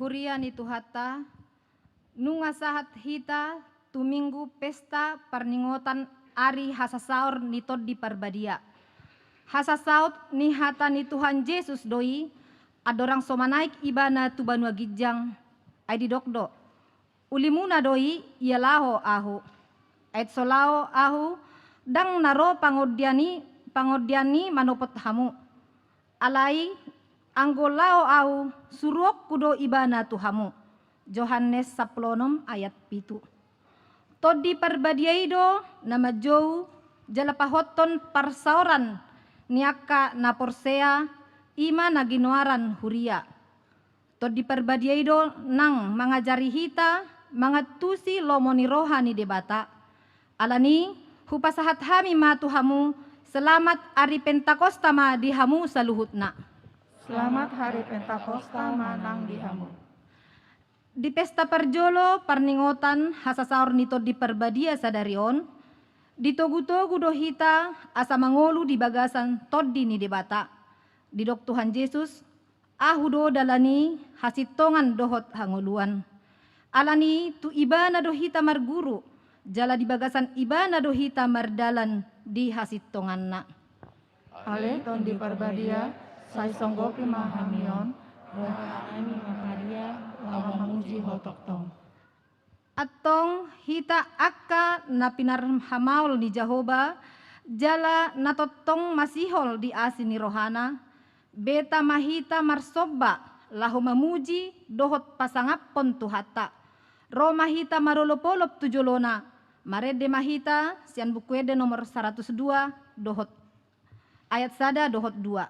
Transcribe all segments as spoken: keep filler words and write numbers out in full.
Huria ni Tuhanta, nunga sahat hita tu Minggu pesta parningotan ari hasasaor ni Tondi Parbadia. Hasasaor ni hata ni Tuhan Jesus do i, andorang so manaek Ibana tu banua ginjang, ai didok do: Ulimuna do i, ia laho Ahu. Ai so laho Ahu, ndang na ro pangondian i, pangondian i manopot hamu. Alai, anggo laho Ahu, suruonku do Ibana tu hamu. Johannes sampulu onom ayat pitu. Tondi Parbadia i do na manjou jala pahothon parsaoran ni angka na porsea, i ma na ginoaran huria. Tondi Parbadia i do nang mangajari hita mangantusi lomo ni roha ni Debata. Alani, hupasahat hami ma tu hamu, selamat ari Pentakosta ma di hamu saluhutna. Selamat hari Pentakosta ma nang di hamu. Di pesta parjolo parningotan hasasaor ni Tondi Parbadia sadari on, ditogutogu do hita asa mangolu di bagasan Tondi ni Debata. Didok Tuhan Jesus: Ahu do dalan i, hasintongan dohot hangoluan. Alani, tu Ibana do hita marguru, jala di bagasan Ibana do hita mardalan di hasintonganna. Ale Tondi Parbadia, sai songgopi ma hami on, rohanami ma padia, laho mamuji Ho tongtong. Antong hita angka na pinarhamaol ni Jahowa, jala na tongtong masihol di asi ni rohana, beta ma hita marsomba, laho mamuji dohot pasangaphon Tuhanta. Ro ma hita marolopolop tu jolona, marende ma hita sian Buku Ende nomor saratus dua dohot ayat sada dohot dua.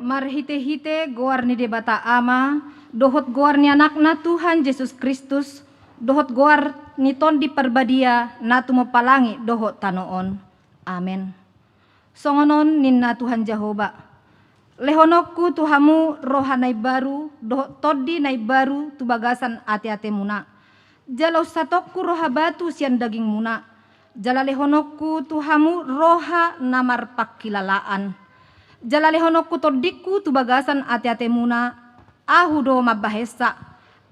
Marhitehite goar ni Debata Ama, dohot goar ni Anakna Tuhan Jesus Kristus, dohot goar ni Tondi Parbadia na tumompa langit dohot tano on. Amen. Songon on ninna Tuhan Jahowa: Lehononku tu hamu roha na imbaru, dohot tondi na imbaru tu bagasan ateatemuna. Jala unsatongku roha batu sian dagingmuna, jala lehononku tu hamu roha na marpangkilalaan. Jala lehononku tondingku tu bagasan ateatemuna, Ahu do mambahensa,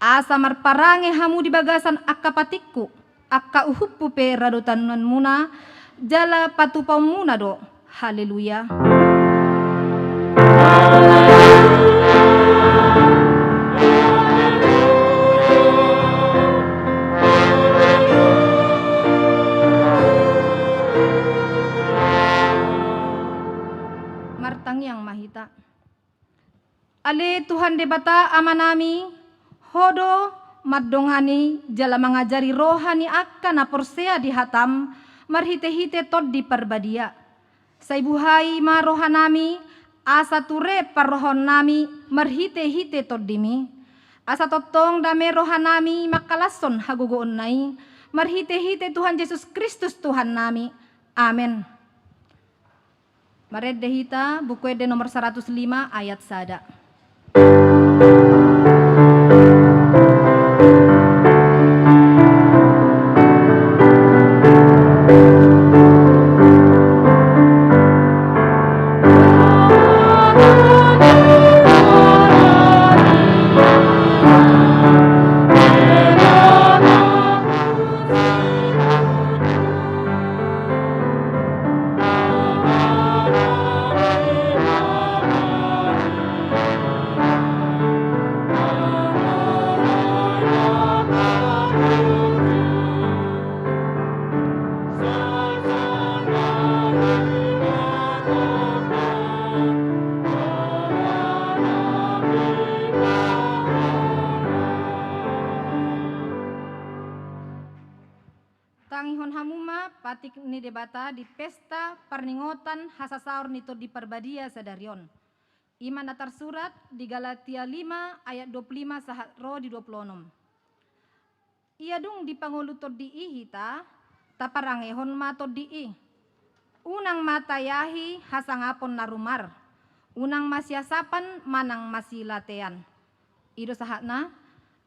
asa marparange hamu di bagasan angka patikku, angka uhumhu pe radotanmuna, jala patupaonmuna do. Haleluya. Ale Tuhan Debata Amanami, Ho do mandongani jala mangajari roha ni angka na porsea di hataM marhite-hite Tondi Parbadia. Sai buhai ma rohanami, asa ture parrohaonnami marhite-hite TondiMi. Asa tongtong dame rohanami mangkalashon hagogoonna i, marhite-hite Tuhan Jesus Kristus Tuhannami. Amen. Marende hita, Buku Ende nomor saratus lima, ayat sada. Tangihon hamu ma patik ni Debata di pesta parningotan hasasaor ni Tondi Parbadia sadari on. I ma na tarsurat di Galatia lima ayat dua puluh lima sahat ro di dua puluh onom. Ia dung dipangolu Tondi i hita, taparangehon ma Tondi i. Unang ma tayahi hasangapon na rumar, unang masiasapan manang masilatean. I do sahatna.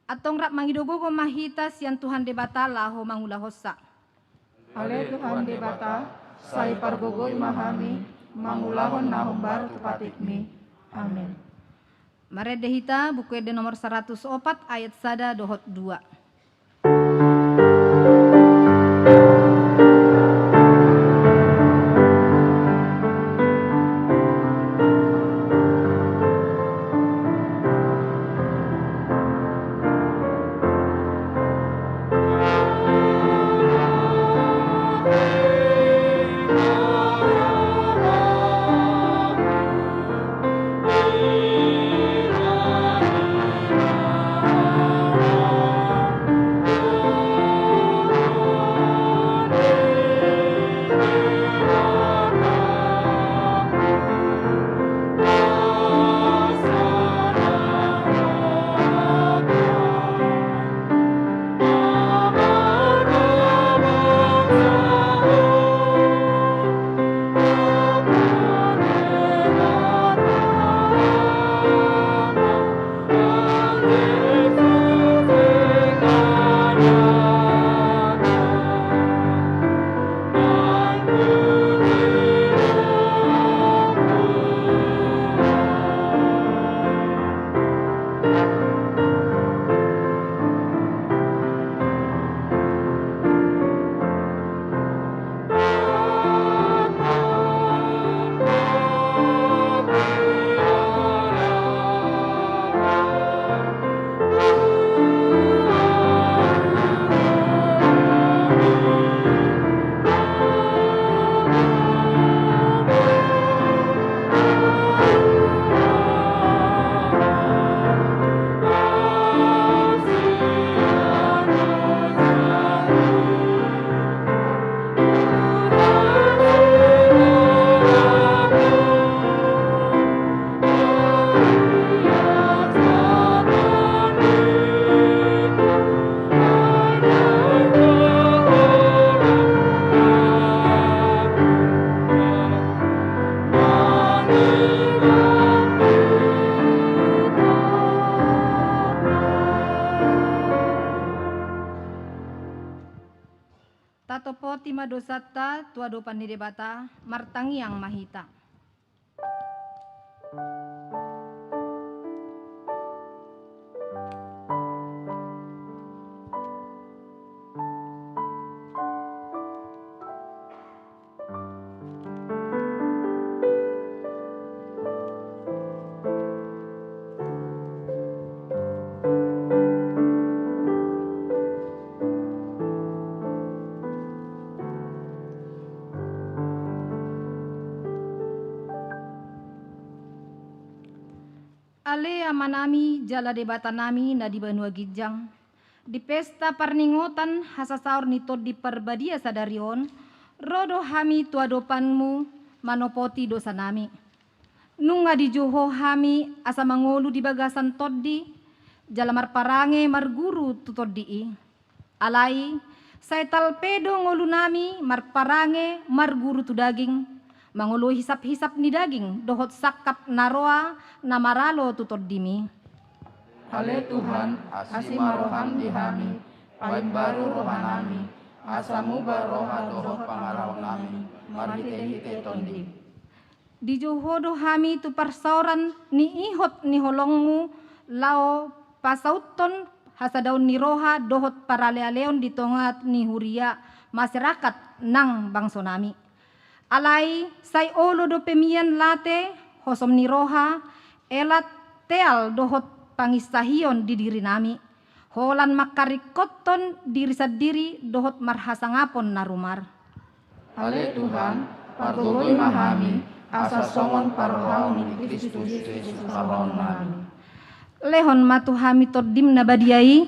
Antong rap mangido gogo ma hita sian Tuhan Debata laho mangulahonsa. Ale Tuhan Debata, sai pargogoi ma hami mangulahon na hombar tu patikMi. Amen. Marende hita, Buku Ende nomor saratus opat ayat sada dohot dua. Tatopoti ma dosanta tu adopan ni Debata, martangiang ma hita. Ale Amanami jala Debatanami na di banua ginjang, di pesta parningotan hasasaor ni Tondi Parbadia sadari on, ro do hami tu adopanMu manopoti dosanami. Nunga dijou Ho hami asa mangolu di bagasan Tondi, jala marparange marguru tu Tondi i. Alai, sai talpe do ngolunami marparange marguru tu daging, mangoloi hisap-hisap ni daging dohot sangkap na roa na maralo tu TondiMi. Ale Tuhan, asi ma rohaM di hami, paimbaru rohanami, asa muba roha dohot pangaraonami marhite-hite TondiM. Dijou Ho do hami tu parsaoran ni ihot ni holongMu, laho pasauthon hasadaon ni roha dohot paralealeon di tonga ni huria, masyarakat nang bangsonami. Alai sai olo dope mian late, hosom ni roha, elat, teal dohot panginsahion di dirinami, holan mangkaringkothon diri sandiri dohot marhasangapon na rumar. Ale Tuhan, pargogoi ma hami, asa songon parrohaon ni Kristus Jesus parrohaonnami. Lehon ma tu hami TondiM na badia i,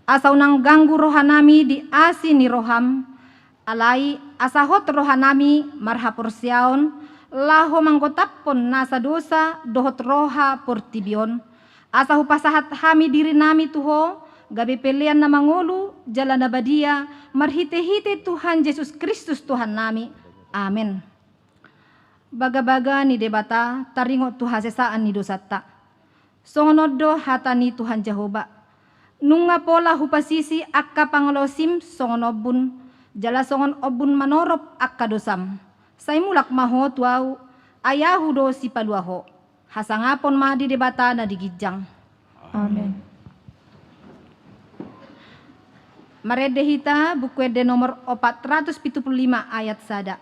asa unang ganggu rohanami di asi ni rohaM, alai asa hot rohanami marhaporseaon, laho manggotaphon nasa dosa dohot roha portibi on. Asa hupasahat hami dirinami tu Ho, gabe pelean na mangolu, jala na badia, marhite-hite Tuhan Jesus Kristus Tuhannami. Amen. Bagabaga ni Debata taringot tu hasesaan ni dosanta. Songon on do hata ni Tuhan Jahowa: Nunga pola hupasisi angka pangalaosim songon ombun, jala songon ombun manorop angka dosam. Sai mulak ma ho tu Ahu, ai Ahu do sipalua ho. Hasangapon ma di Debata na di ginjang. Amen. Marende hita Buku Ende nomor opat ratus pitu pulu lima ayat sada.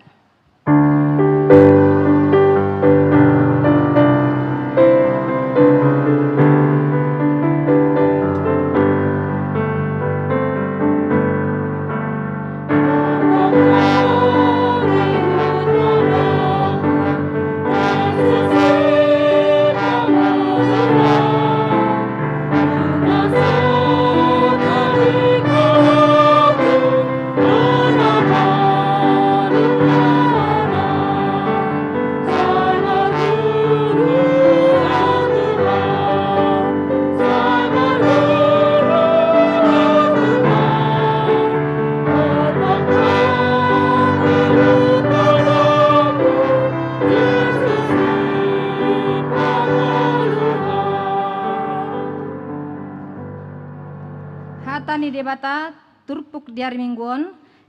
Hata ni Debata turpuk di ari Minggu on,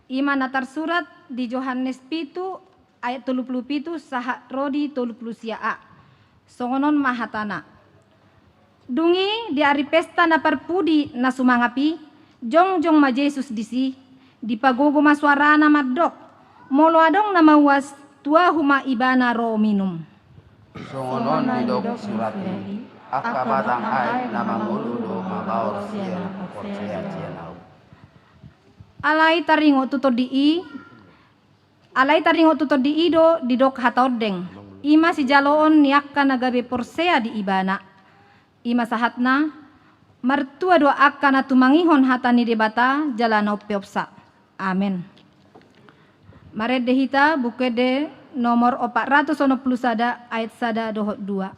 i ma na tarsurat di Johannes pitu ayat tolu pulu pitu sahat ro di tolu pulu sia a. Songon on ma hatana. Dung i di ari pesta na parpudi na sumangap i, jongjong ma Jesus disi, dipagogo ma suarana mandok: Molo adong na mauas, tu Ahu ma ibana ro minum. Songon on didok surat i, angka batang aek na mangolu do mabaor sian na porsea sian Ahu. Alai taringot tu tondi i, alai taringot tu tondi i do didok hata ondeng, i ma sijaloon ni angka na gabe porsea di ibana. I ma sahatna, martua do angka na tumangihon hata ni Debata jala na umpeopsa. Amen. Marende hita Buku Ende nomor opat ratus onom pulu sada ayat sada dohot dua.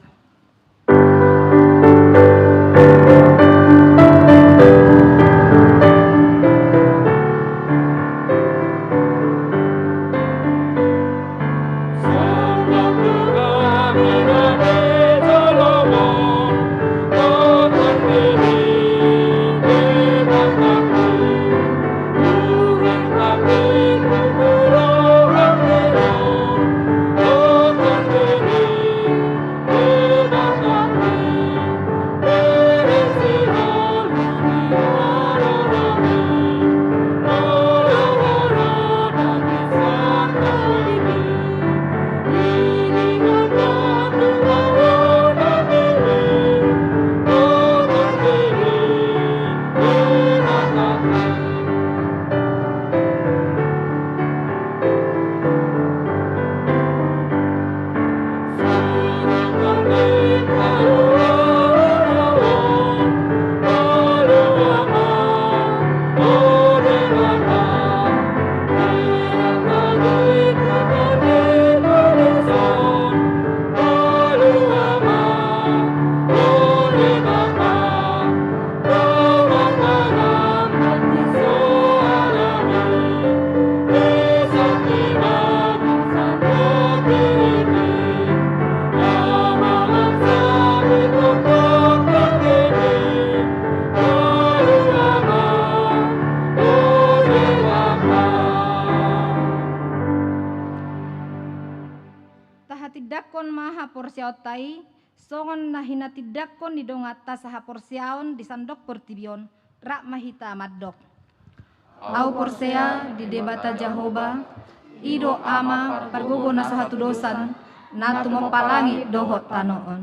Porseaonta i, songon na hinatindangkon ni donganta sahaporseaon di sandok portibi on, rap ma hita mandok. Ahu porsea di Debata Jahowa, i do Ama pargogo na so hatudosan, na tumompa langit dohot tano on.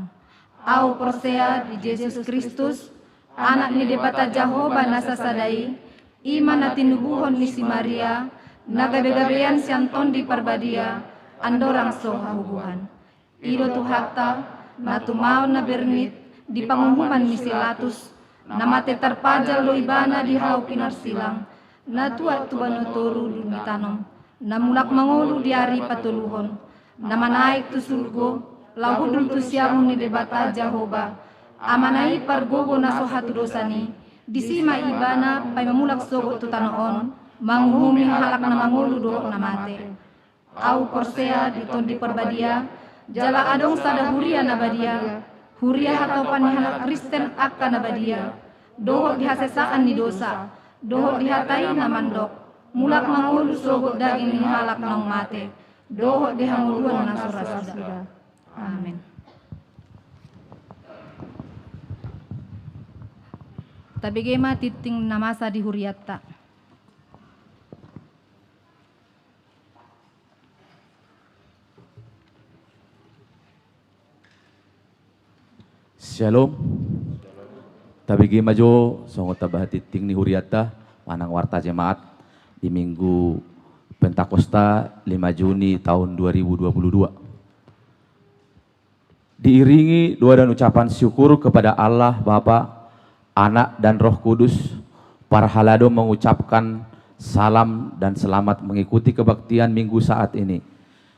Ahu porsea di Jesus Kristus, Anak ni Debata Jahowa na sasada i, i ma na tinubuhon ni si Maria, na gabegabean sian Tondi Parbadia, andorang so hahubuhan. I do Tuhanta, na tumaon na bernit di panguhuman ni si Latus, na mate tarpajal do ibana di hau pinarsilang, na tuat tu banua toru dung ditanom, na mulak mangolu di ari patoluhon, na manaek tu surgo, laho hundul tu siamun ni Debata Jahowa, Amana i pargogo na so hatudosan i, disi ma ibana paima mulak sogot tu tano on, manguhumi halak na mangolu dohot na mate. Ahu porsea di Tondi Parbadia, jala adong sada huria na badia, huria hatopan ni halak Kristen angka na badia, dohot di hasesaan ni dosa, dohot di hata i na mandok, mulak mangolu sogot daging ni halak naung mate, dohot di hangoluan na so ra suda. Amen. Tabege ma tingting na masa di hurianta. Syalom. Tabege ma jo songon tambahan tingting ni hurianta manang warta jemaat di Minggu Pentakosta lima Juni tahun dua ribu dua puluh dua. Diiringi doa dan ucapan syukur kepada Allah, Bapa, Anak, dan Roh Kudus, parhalado mengucapkan salam dan selamat mengikuti kebaktian Minggu saat ini.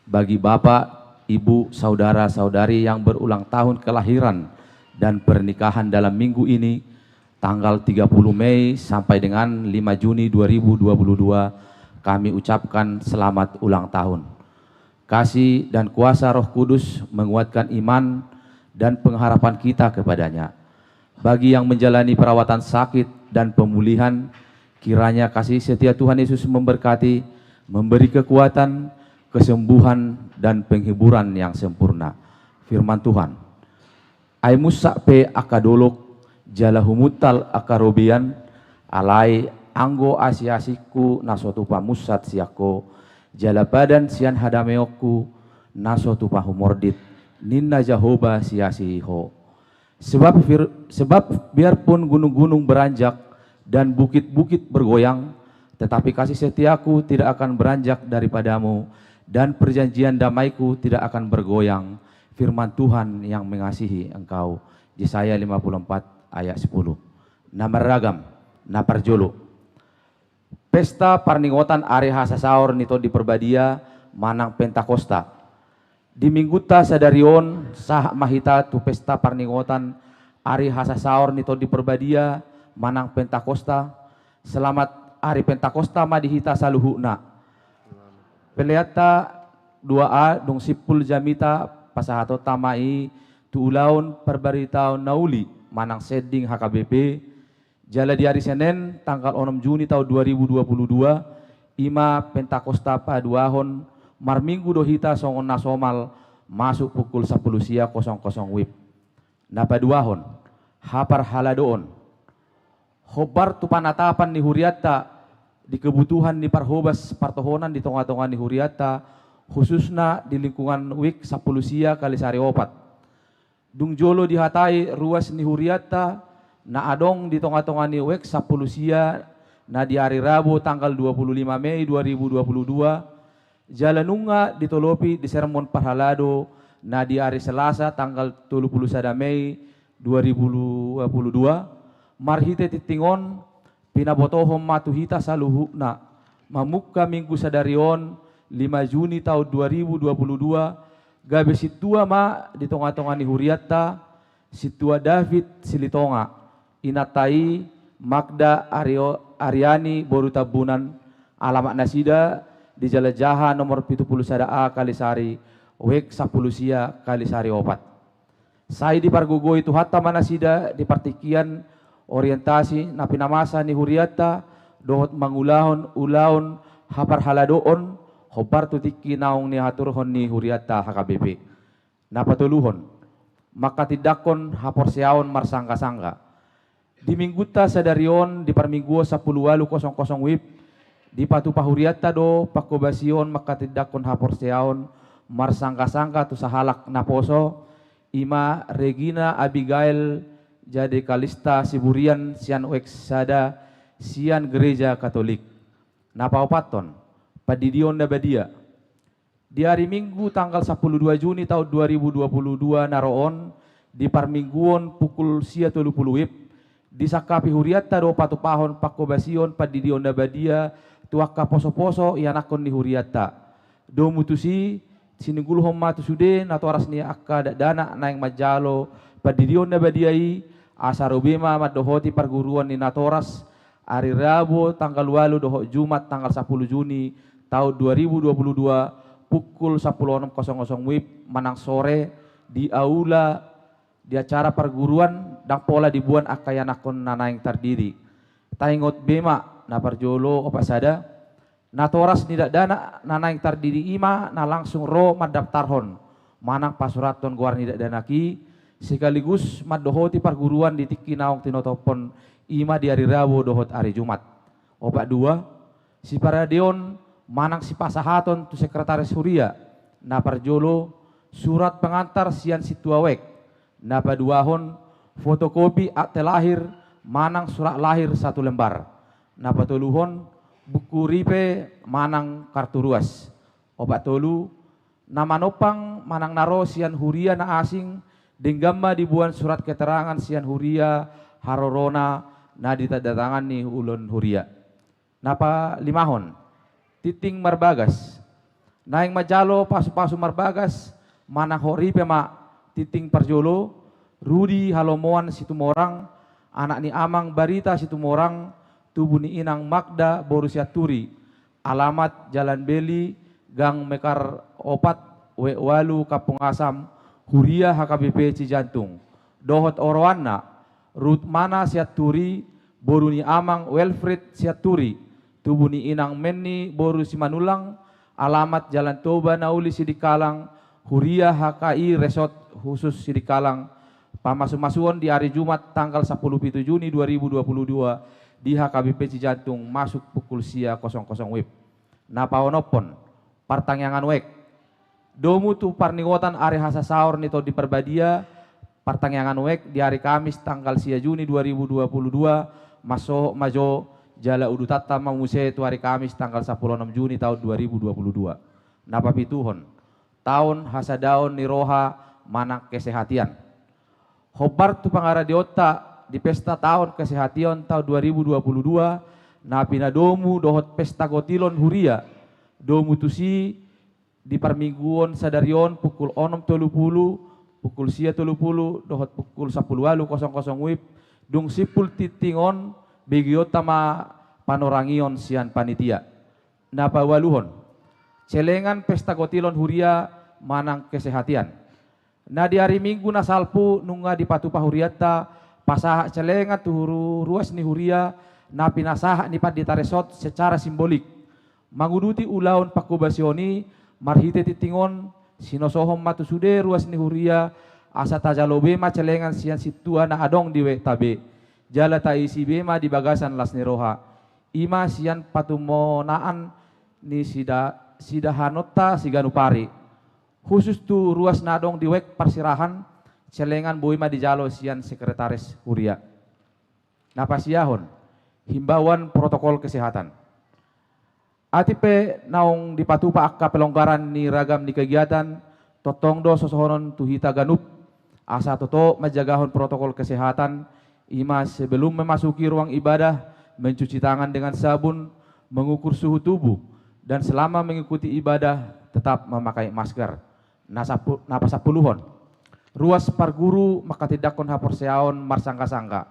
Bagi Bapak, Ibu, saudara-saudari yang berulang tahun kelahiran dan pernikahan dalam minggu ini, tanggal tiga puluh Mei sampai dengan lima Juni dua ribu dua puluh dua, kami ucapkan selamat ulang tahun. Kasih dan kuasa Roh Kudus menguatkan iman dan pengharapan kita kepada-Nya. Bagi yang menjalani perawatan sakit dan pemulihan, kiranya kasih setia Tuhan Yesus memberkati, memberi kekuatan, kesembuhan, dan penghiburan yang sempurna. Firman Tuhan. Ai munsak pe angka dolok, jala humuntal angka robean, alai anggo asi-asingku na so tupa munsat sian Ho, jala padan sian hadameonku na so tupa humordit, ninna Jahowa siasi Ho. Sebab fir-, sebab biarpun gunung-gunung beranjak dan bukit-bukit bergoyang, tetapi kasih setiaku tidak akan beranjak daripada-Mu, dan perjanjian damai-Ku tidak akan bergoyang, firman Tuhan yang mengasihi engkau. Jesaya lima puluh empat ayat sepuluh. Na marragam, na parjolo. Pesta parningotan ari hasasaor ni Tondi Parbadia manang Pentakosta. Di minggunta sadari on, sahat ma hita tu pesta parningotan ari hasasaor ni Tondi Parbadia manang Pentakosta. Selamat ari Pentakosta ma di hita saluhutna. Peleanta dua A, dung simpul jamita, pasahatonta ma i tu ulaon parbaritaon na uli manang sending H K B P. Jala di ari Senen, tanggal onom Juni taon dua ribu dua puluh dua, i ma Pentakosta paduahon, marminggu do hita songon na somal, masuk pukul sampulu sia kosong kosong WIB. Na paduahon, haparhaladoon. Hombar tu panatapan ni hurianta di kebutuhan ni parhobas partohonan di tonga-tonga ni hurianta, khususna di lingkungan WIB sampulu sia Kalisari opat. Dung jolo dihatai ruas ni hurianta na adong di tonga-tonga ni WIB sampulu sia na di ari Rabu tanggal dua puluh lima Mei dua ribu dua puluh dua, jala nunga ditolopi di sermon parhalado na di ari Selasa tanggal tolu puluh sada Mei dua ribu dua puluh dua, marhite tingting on, pinabotohon ma tu hita saluhutna, mamungka minggu sadari on, lima Juni taon dua ribu dua puluh dua, gabe sintua ma di tonga-tonga ni hurianta, sintua David Silitonga, inanta i Magda Ario-, Ariani boru Tambunan, alamat nasida di Jalan Jaha nomor pitu puluh sada A Kalisari, WIB sampulu sia Kalisari opat. Sai dipargogoi Tuhanta ma nasida di partingkian orientasi na pinamasa ni hurianta dohot mangulahon ulaon haparhaladoon hombar tu tingki naung niaturhon ni hurianta H K B P. Na patoluhon, mangkatindangkon haporseaon marsanggasangga. Di minggunta sadari on, di parmingguon sampulu ualu kosong kosong WIB, dipatupa hurianta do pangkobasion mangkatindangkon haporseaon marsanggasangga tu sahalak naposo, i ma Regina Abigail Jade Kalista Siburian sian Wek sada sian Gereja Katolik. Na paopathon, pandidion na badia. Di ari Minggu tanggal sampulu dua Juni taon dua ribu dua pulu dua na ro on, di parmingguon pukul sia tolu pulu WIB, disangkapi hurianta do patupahon pangkobasion pandidion na badia tu angka poso-poso ianakhon ni hurianta. Domu tusi, sinunggulhon ma tu sude natoras ni angka dakdanak naeng manjalo pandidion na badia i, asa ro be ma mandohoti parguruan ni natoras, ari Rabu tanggal ualu dohot Jumat tanggal sampulu Juni taon dua ribu dua pulu dua, pukul sampulu onom kosong kosong WIB manang sore, di aula, di acara parguruan, ndang pola diboan angka ianakhon na naeng tardidi. Taingot be ma, na parjolo, opat sada, natoras ni dakdanak na naeng tardidi i ma na langsung ro mandaftarhon manang pasurathon goar ni dakdanak i, sekaligus mandohoti parguruan di tingki naung tinotophon i ma di ari Rabu dohot ari Jumat. Opat dua, siparadeon manang sipasahaton tu sekretaris huria, na parjolo, surat pengantar sian sintua wek, na paduahon, fotokopi akte lahir manang surat lahir satu lembar, na patoluhon, buku ripe manang kartu ruas. Opat tolu, na manompang manang na ro sian huria na asing, denggan ma diboan surat keterangan sian huria harorona na ditandatangan ni ulaon huria. Na palimahon, tingting marbagas. Naeng manjalo pasu-pasu marbagas manang hot ripe ma, tingting parjolo, Rudi Halomoan Situmorang, anak ni Amang Barita Situmorang, tubu ni Inang Magda boru Sianturi, alamat Jalan Beli, Gang Mekar opat, W ualu, Kampung Asam, huria H K B P Cijantung. Dohot oroanna, Rutmana Sianturi, boru ni Amang Welfred Sianturi, tubu ni Inang Menni boru Simanullang, alamat Jalan Toba na uli Sidikalang, huria H K I Resort Khusus Sidikalang, pamasu-masuon di ari Jumat tanggal sampulu pitu Juni dua ribu dua pulu dua di H K B P Cijantung masuk pukul sia kosong kosong WIB. Na paonomhon, partangiangan wek. Domu tu parningotan ari hasasaor ni Tondi Parbadia, partangiangan wek di ari Kamis tanggal sia Juni dua ribu dua pulu dua, mansohot ma jo jala udutanta ma muse tu ari Kamis tanggal sampulu onom Juni taon dua ribu dua pulu dua. Na papituhon, taon hasadaon ni roha manang kesehatian. Hombar tu pangaradeonta di pesta taon kesehatian taon dua ribu dua pulu dua, na pinadomu dohot pesta gotilon huria, domu tusi di parmingguon sadari on pukul onom tolu pulu, pukul sia tolu pulu, dohot pukul sampulu ualu kosong kosong WIB, dung simpul tingting on, begeonta ma panorangion sian panitia. Na paualuhon, celengan pesta gotilon huria manang kesehatian. Na di ari Minggu na salpu nunga dipatupa hurianta pasahat celengan tu ru-, ruas ni huria na pinasahat ni pandita resort secara simbolik. Manguduti ulaon pangkobasion i, marhite tingting on, sinosohon ma tu sude ruas ni huria, asa tajalo be ma celengan sian sintua na adong di wekta be, jala taisi be ma di bagasan las ni roha. I ma sian patumonaan ni sida-, sidahanonta siganup ari. Khusus tu ruas na adong di wek parsirahan, celengan boi ma dijalo sian sekretaris huria. Na pasiahon, himbauan protokol kesehatan. Atik pe naung dipatupa angka pelonggaran ni ragam ni kegiatan, tongtong do sosohonon tu hita ganup, asa totop manjagahon protokol kesehatan, i ma sebelum memasuki ruang ibadah, mencuci tangan dengan sabun, mengukur suhu tubuh, dan selama mengikuti ibadah tetap memakai masker. Na sapu-, na pasampuluhon. Ruas parguru mangkatindangkon haporseaon marsanggasangga.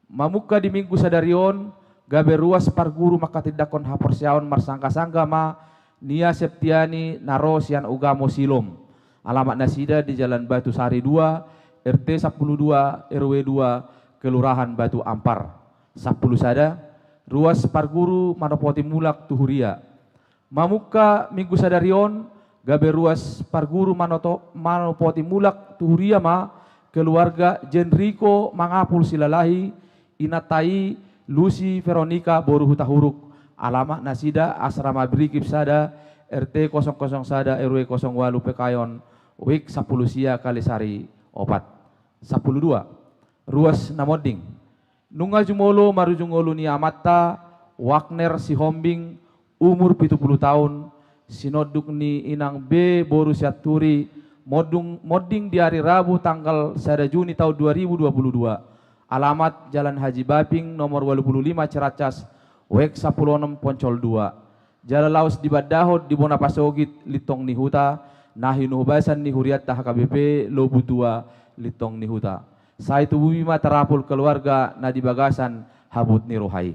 Mamungka di Minggu sadari on, gabe ruas parguru mangkatindangkon haporseaon marsanggasangga ma Nia Septiani na ro sian Ugamo Silom. Alamat nasida di Jalan Batu Sari dua, R T sampulu dua, R W dua, Kelurahan Batu Ampar. Sampulu sada, ruas parguru manopoti mulak tu huria. Mamungka Minggu sadari on, Gabe ruas parguru manoto-, manopoti mulak tu huria ma keluarga Jenriko Mangapul Silalahi, inanta i Lusi Veronika boru Hutahuruk, alamat nasida Asrama Brigip sada, R T kosong kosong sada, R W kosong walu Pekayon, WIK sampulu sia Kalisari opat. Sampulu dua. Ruas na monding. Nunga jumolo marujung ngolu ni amanta, Wagner Sihombing, umur pitu pulu taon, sinonduk ni inang B boru Sianturi, mondung-, monding di ari Rabu tanggal sada Juni taon dua ribu dua pulu dua. Alamat Jalan Haji Baping nomor walu pulu lima Ciracas, WIK sampulu onom Poncol dua. Jala laos dibandahon di bona pasogit Lintong ni Huta, na hinuhubasan ni hurianta H K B P Lobu Tua Lintong ni Huta. Sai tubu i ma tarapul keluarga na di bagasan habot ni roha i.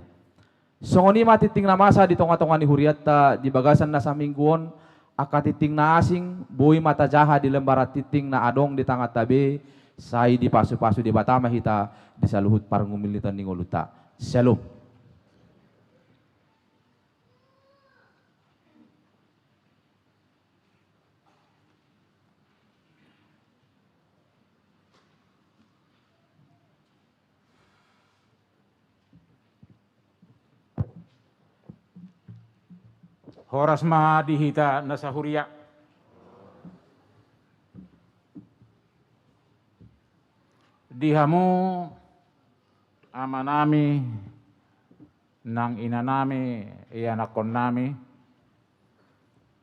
Songon i ma tingting na masa di tongatonga ni hurianta di bagasan na saminggu on, angka tingting na asing, boi ma tajaha di lembaran tingting na adong di tanganta be, sai dipasupasu Debata ma hita di saluhut parngumilitan ni ngolunta. Syalom. Horas ma di hita na sahuria. Di hamu amanami, nang inanami, ianakkonnami,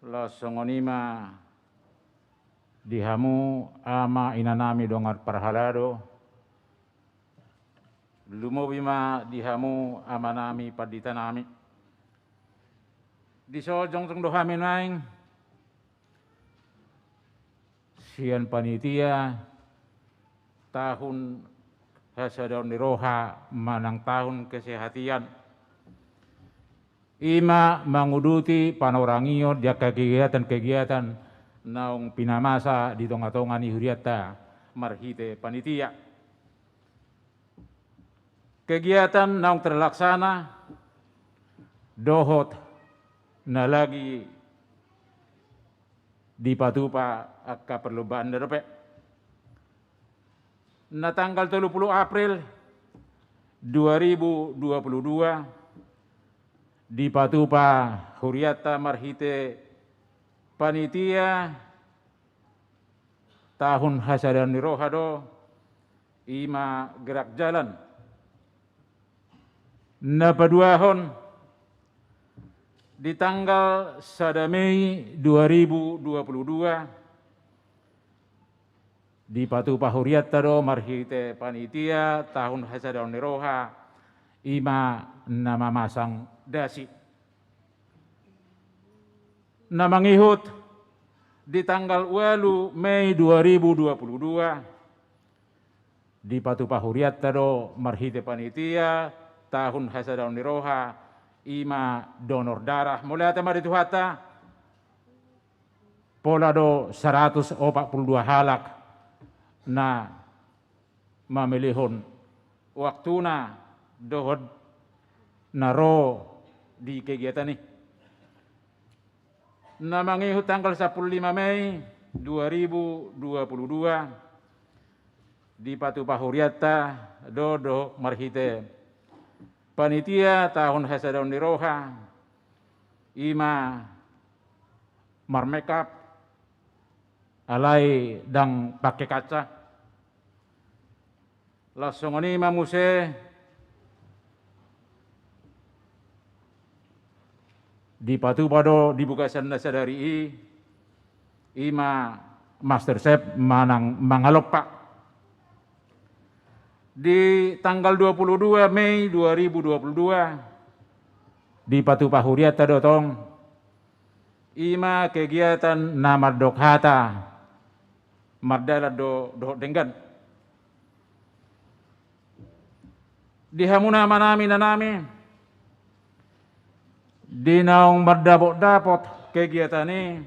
laos songon i ma di hamu ama inanami dongan parhalado, lumobi ma di hamu amanami panditanami. Dison jongjong do hami nuaeng sian panitia tahun hasadaon ni roha manang tahun kesehatan, i ma manguduti panorangion di angka kegiatan-kegiatan naung pinamasa di tongatonga ni hurianta marhite panitia. Kegiatan naung terlaksana dohot na lagi dipatupa angka perlombaan na dope. Na tanggal tolu pulu April dua ribu dua pulu dua, dipatupa hurianta marhite panitia tahun hasadaon ni roha do, i ma gerak jalan. Na paduahon, di tanggal sada Mei dua ribu dua pulu dua, dipatupa hurianta do marhite panitia tahun hasadaon ni roha, i ma na mamasang dasi. Na mangihut, di tanggal ualu Mei dua ribu dua pulu dua, dipatupa hurianta do marhite panitia tahun hasadaon ni roha, i ma donor darah. Mauliate ma di Tuhanta. Pola do saratus opat pulu dua halak na mamelehon waktuna dohot na ro di kegiatan i. Na mangihut tanggal sampulu lima Mei dua ribu dua pulu dua, dipatupa hurianta do, do marhite panitia tahun hasadaon ni roha, i ma marmakeup, alai ndang pake kaca. Laos songon i ma muse dipatupa do di bagasan na sadari i, i ma master chef manang mangalompa. Di tanggal dua pulu dua Mei dua ribu dua pulu dua, dipatupa hurianta do tong, i ma kegiatan na mandok hata mardalan do dohot denggan. Di hamuna amanami, inanami, di naung mandapotdapot kegiatan i,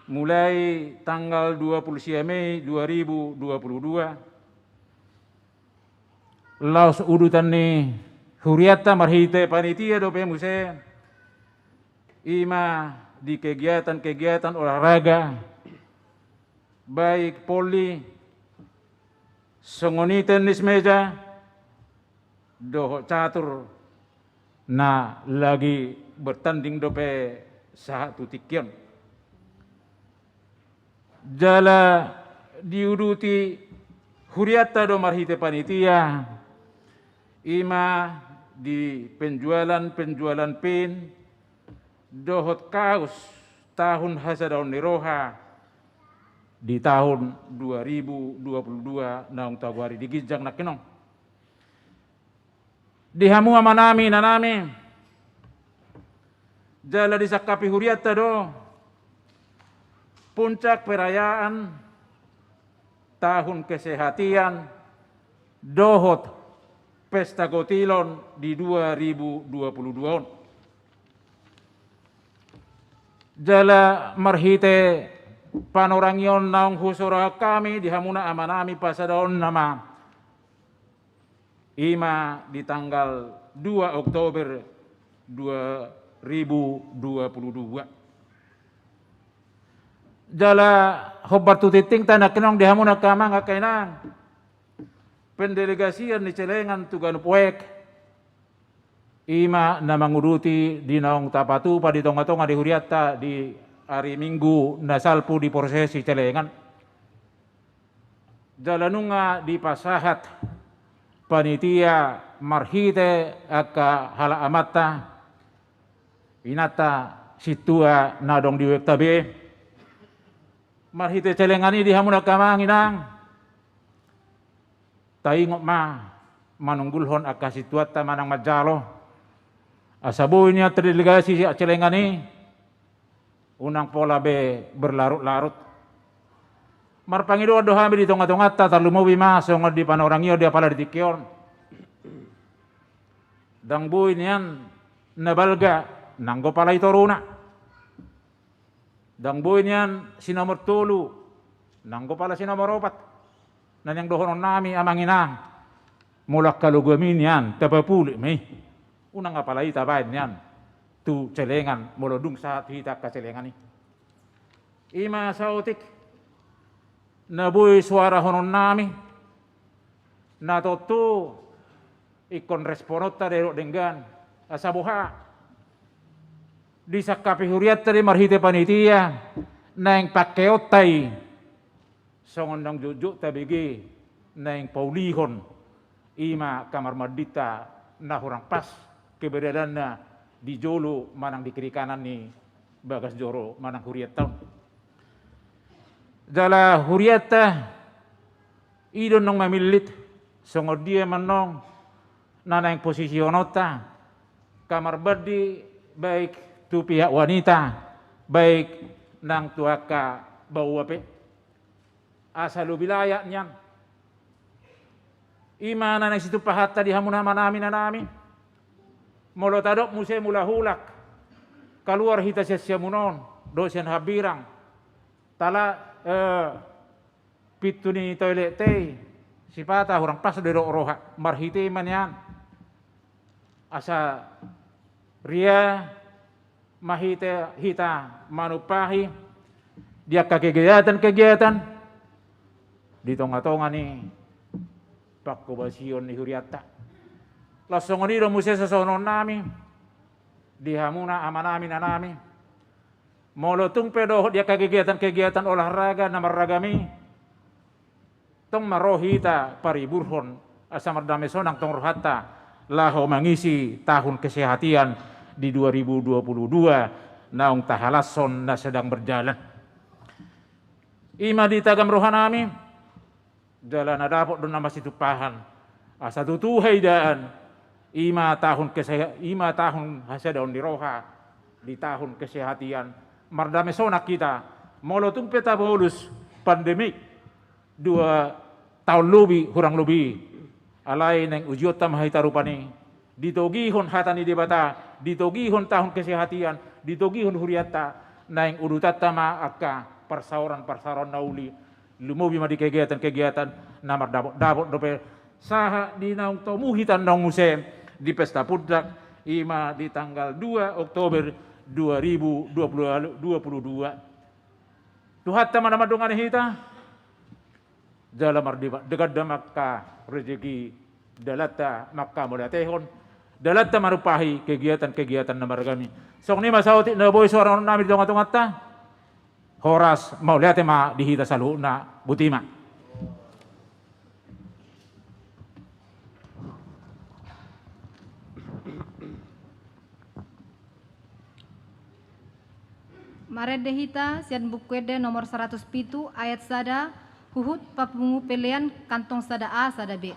mulai tanggal dua pulu sia Mei dua ribu dua pulu dua, laos udutan ni hurianta marhite panitia dope muse, i ma di kegiatan-kegiatan olahraga, baik voli, songon i tenis meja, dohot catur na lagi bertanding dope sahat tu tingki on. Jala diuduti hurianta do marhite panitia, i ma di penjualan-penjualan pin dohot kaus tahun hasadaon ni roha di tahun dua ribu dua puluh dua naung tagoari di ginjang nangkining. Di hamu amanami, inanami, jala disangkapi hurianta do puncak perayaan tahun kesehatan dohot pesta gotilon di dua ribu dua puluh dua on. Jala marhite panorangion naung husorahon hami di hamuna amanami, pasadaonna ma i ma di tanggal dua Oktober dua ribu dua puluh dua. Jala hombar tu tingtingta nangkining di hamuna angka amang angka inang, pendelegasian ni Celengan tu ganup wijk, i ma na manguduti di naung tapatupa di tonga-tonga di hurianta di ari Minggu na salpu di prosesi Celengan. Jala nunga dipasahat panitia marhite angka halak amanta, inanta, sintua na adong di wijk ta be. Marhite Celengan i di hamuna angka amang inang, taingot ma manunggulhon angka sintuanta manang manjalo, asa boi nian terdelegasi sian Celengan i, unang pola be berlarut-larut. Marpangidoan do hami di tonga-tonganta, tarlumobi ma songon di panorangion di apala di tingki on. Ndang boi nian na balga nanggo pala i toruna. Ndang boi nian si nomor tolu nanggo pala si nomor opat. Na naeng dohononnami amang inang, molo angka logam i nian tapapulik ma i. Unang apala i tabaen nian tu Celengan molo dung sahat hita angka Celengan i. I ma saotik na boi suarahononnami, na tontu ingkon respononta didok denggan, asa boha disangkapi hurianta do i marhite panitia naeng pangkeonta i, songon naung jotjot tabege naeng paulihon i ma kamar mandinta na hurang pas keberadaanna di jolo manang di kiri kanan ni bagas joro manang hurianta on. Jala hurianta i do naung mamillit songon dia ma annon na naeng posisihononta kamar mandi, baik tu pihak wanita baik nang tu angka baoa pe, asa lobi layak nian. I ma na naeng situpahanta di hamuna amanami, inanami. Molo tadok muse mulak-ulak kaluar hita sian siamun on dohot sian hambirang, tala, eh, pintu ni toilet i sipata hurang pas do didok roha, marhite i ma nian. Asa ria ma hita, hita manumpahi di angka kegiatan-kegiatan di tonga-tonga ni pangkobasion ni hurianta. Laos songon i do muse susuhononnami di hamuna amanami, inanami. Molo tung pe dohot di angka kegiatan-kegiatan olahraga na marragam i, tong ma ro hita pariburhon asa mardame sonang tong rohanta laho mangisi tahun kesehatan di dua ribu dua puluh dua naung tahalashon na sedang berjalan. I ma ditagam rohanami, jala na dapot do nama situmpahan, asa tutu haidaan, i ma tahun keseha-, i ma tahun hasadaon ni roha di tahun kesehatan, mardame sonang hita, molo tung pe tabolus pandemi dua taon lobi hurang lobi. Alai naeng ujionta ma hita rupani, ditogihon hata ni Debata, ditogihon tahun kesehatan, ditogihon hurianta, naeng udutanta ma angka parsaoran-parsaoran na uli, lumobi ma di kegiatan-kegiatan na mardapot-dapot dope sahat di naung tomu hita annon muse di pesta pundak, i ma di tanggal dua Oktober dua ribu dua puluh, dua puluh dua. Tuhanta ma na mandongani hita. Jala mardipa, deganda ma angka rejeki, dalanta ma angka mauliatehon, dalanta manumpahi kegiatan-kegiatan na margami. Songon i ma saotik na boi suaranami di tonga-tonganta. Horas, mauliate ma di hita saluhutna, botima. Marende hita sian Buku Ende nomor saratus pitu ayat sada, huhut papungu pelean kantong sada A sada B.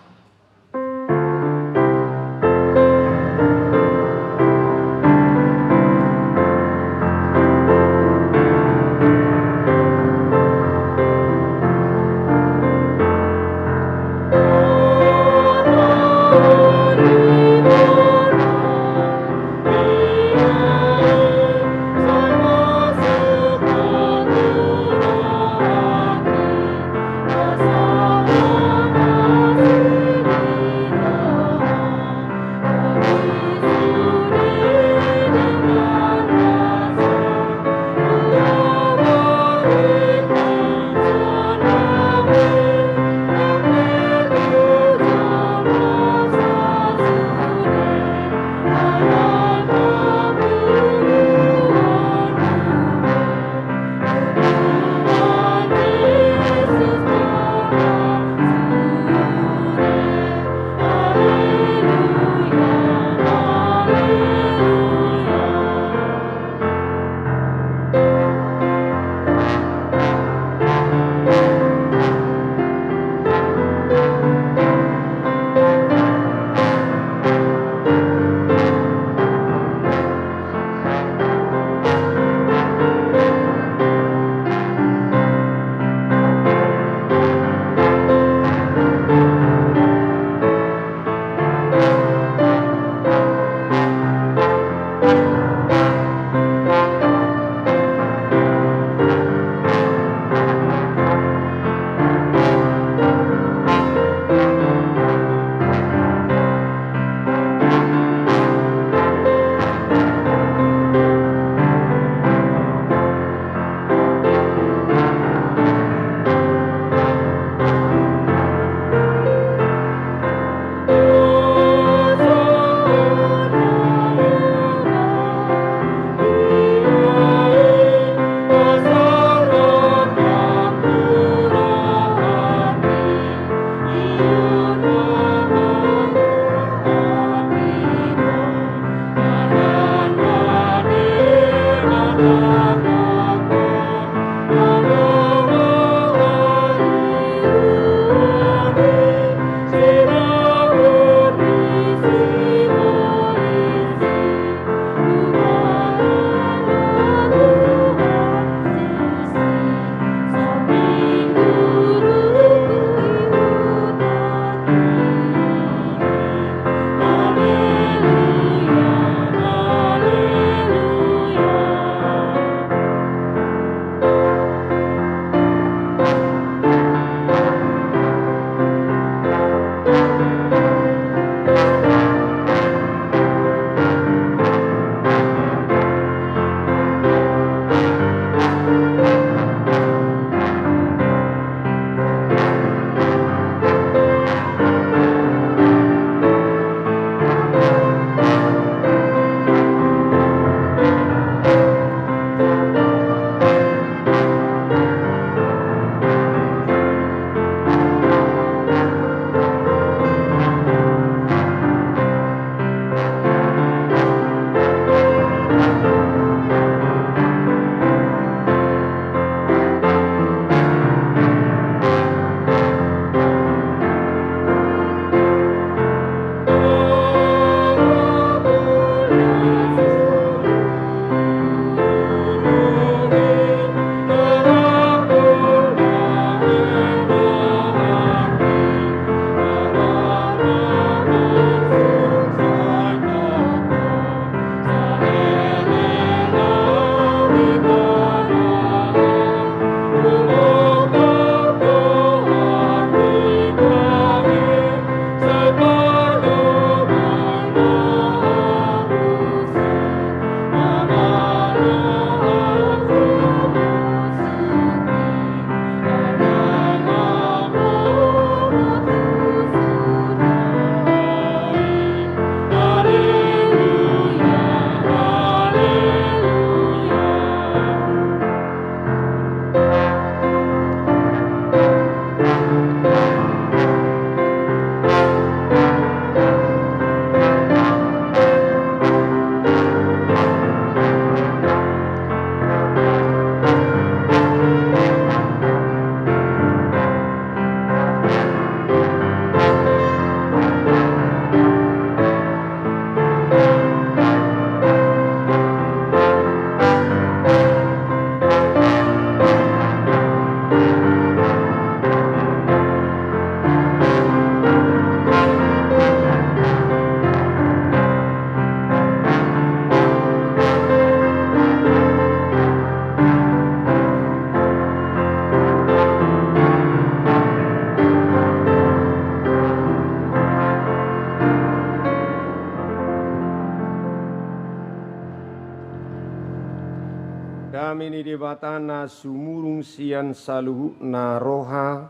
Dame ni Debata na sumurung sian saluhutna roha,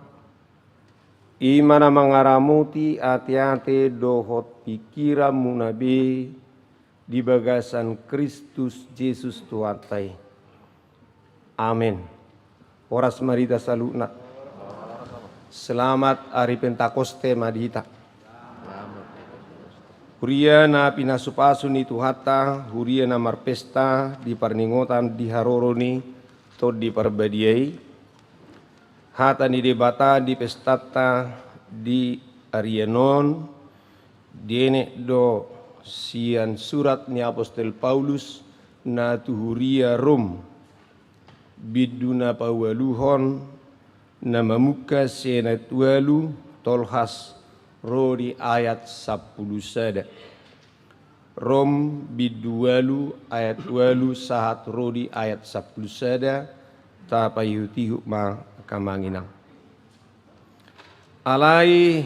i ma na mangaramoti ateate dohot pingkiranmuna be di bagasan Kristus Jesus Tuhanta i. Amen. Horas ma di hita saluhutna. Selamat ari Pentakoste ma di hita. Huria na pinasupasu ni Tuhanta, huria na marpesta di parningotan di haroro ni Tondi Parbadia i. Hata ni Debata di pestanta di arian on dienet do sian surat ni apostel Paulus na tu huria Rom, bindu na paualuhon, na mamungka sian ayat ualu tolhas ro di ayat sampulu sada. Rom bindu ualu ayat ualu sahat ro di ayat sampulu sada. Tapaihutihut ma angka amang inang. Alai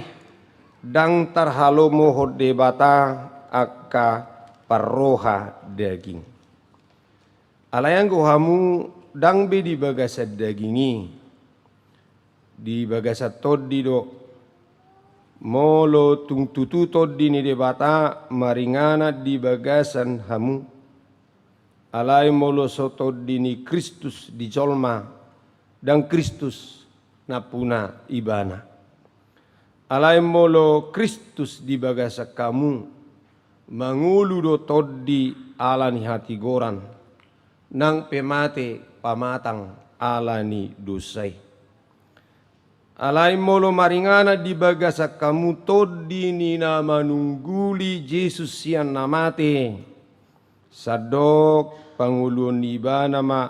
ndang tarhalomohon Debata angka parroha daging. Alai anggo hamu ndang be di bagasan daging i, di bagasan Tondi do. Molo tung tutu Tondi ni Debata maringanan di bagasan hamu, alai molo so Tondi ni Kristus di jolma, ndang Kristus nampuna ibana. Alai molo Kristus di bagasan hamu, mangolu do Tondi ala ni hatigoran, nang pe mate pamatang ala ni dosa i. Alai molo maringanan di bagasan hamu Tondi ni na manungguli Jesus sian na mate, sandok pangoluon ni ibana ma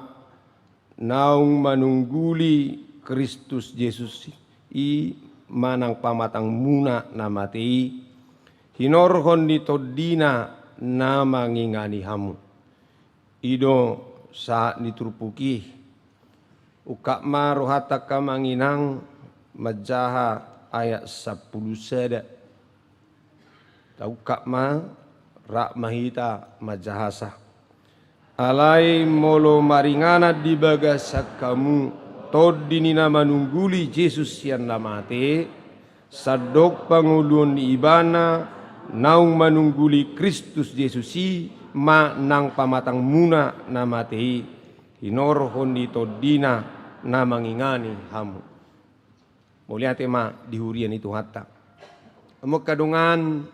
naung manungguli Kristus Jesus i manang pamatangmuna na mate i, hinorhon ni Tondina na mangingani hamu. I do sahat ni turpuk i. Ungkap ma rohanta angka amang inang manjaha ayat sampulu sada. Taungkap ma, rap ma hita manjahasa. Alai molo maringanan di bagasan hamu Tondi ni na manungguli Jesus sian na mate, sandok pangoluon ni ibana naung manungguli Kristus Jesus i ma nang pamatangmuna na mate i, hinorhon ni Tondina na mangingani hamu. Mauliate ma di huria ni Tuhanta. Hamu angka dongan,